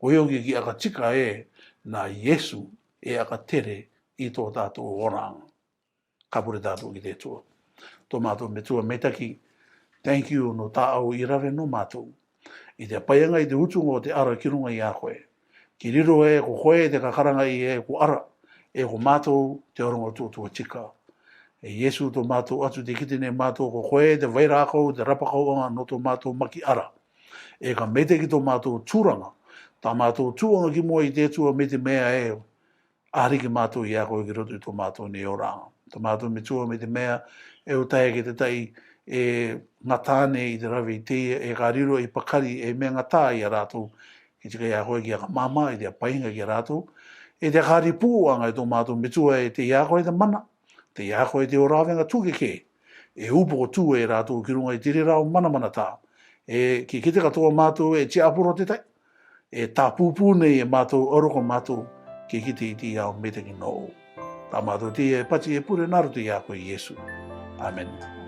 Ko ioki kia ʻakatika ē, nā Iesu e ʻakatere i tō tātou oraʻanga. Ka pure tātou ki te Atua. Tō mātou Metua meitaki, thank you nō tā ʻou i rave nō mātou. I te paiaŋa i te utunga o te ara ki ruŋa ia koe. Ki riro ē, ko koe te kakaraŋa ē, ko ara, ʻe ko mātou te orongo tuatua tika. E Iesu tō mātou atu te kite nei mātou, ko koe te vairākau, te rapakauʻanga nō tō mātou maki ara. ʻE ka meitaki tō mātou tūraŋa, tā mātou tūʻaga ki mua i te Atua mai te meʻa ē, ʻariki mātou ia koe ki roto i tō mātou nei oraʻanga. Tō mātou Metua mai te meʻa, e ʻo tae ki te tahi, e gatā nei i te rave i teie, ʻe ka riro ʻi pakari, ʻe mea gatā ia rātou, ke tika ia koe kia ka māmā, i te paiaŋa kia rātou, ʻe te ka ripūʻanga i tō mātou Metua ē, tei ia koe te mana, tei ia koe te ora venga tūkeke, ʻe upo ko tū e rātou ki ruŋa i te reira ao manamanatā, ʻe, ke kite katoa mātou e tiaporo te tahi, ʻe tāpūpū nei e mātou, ʻa roko mātou, ke kite i te ao meitaki nō ʻou. Tā mātou teie e pati e pure nā roto ia koe Iesu. ʻĀmene.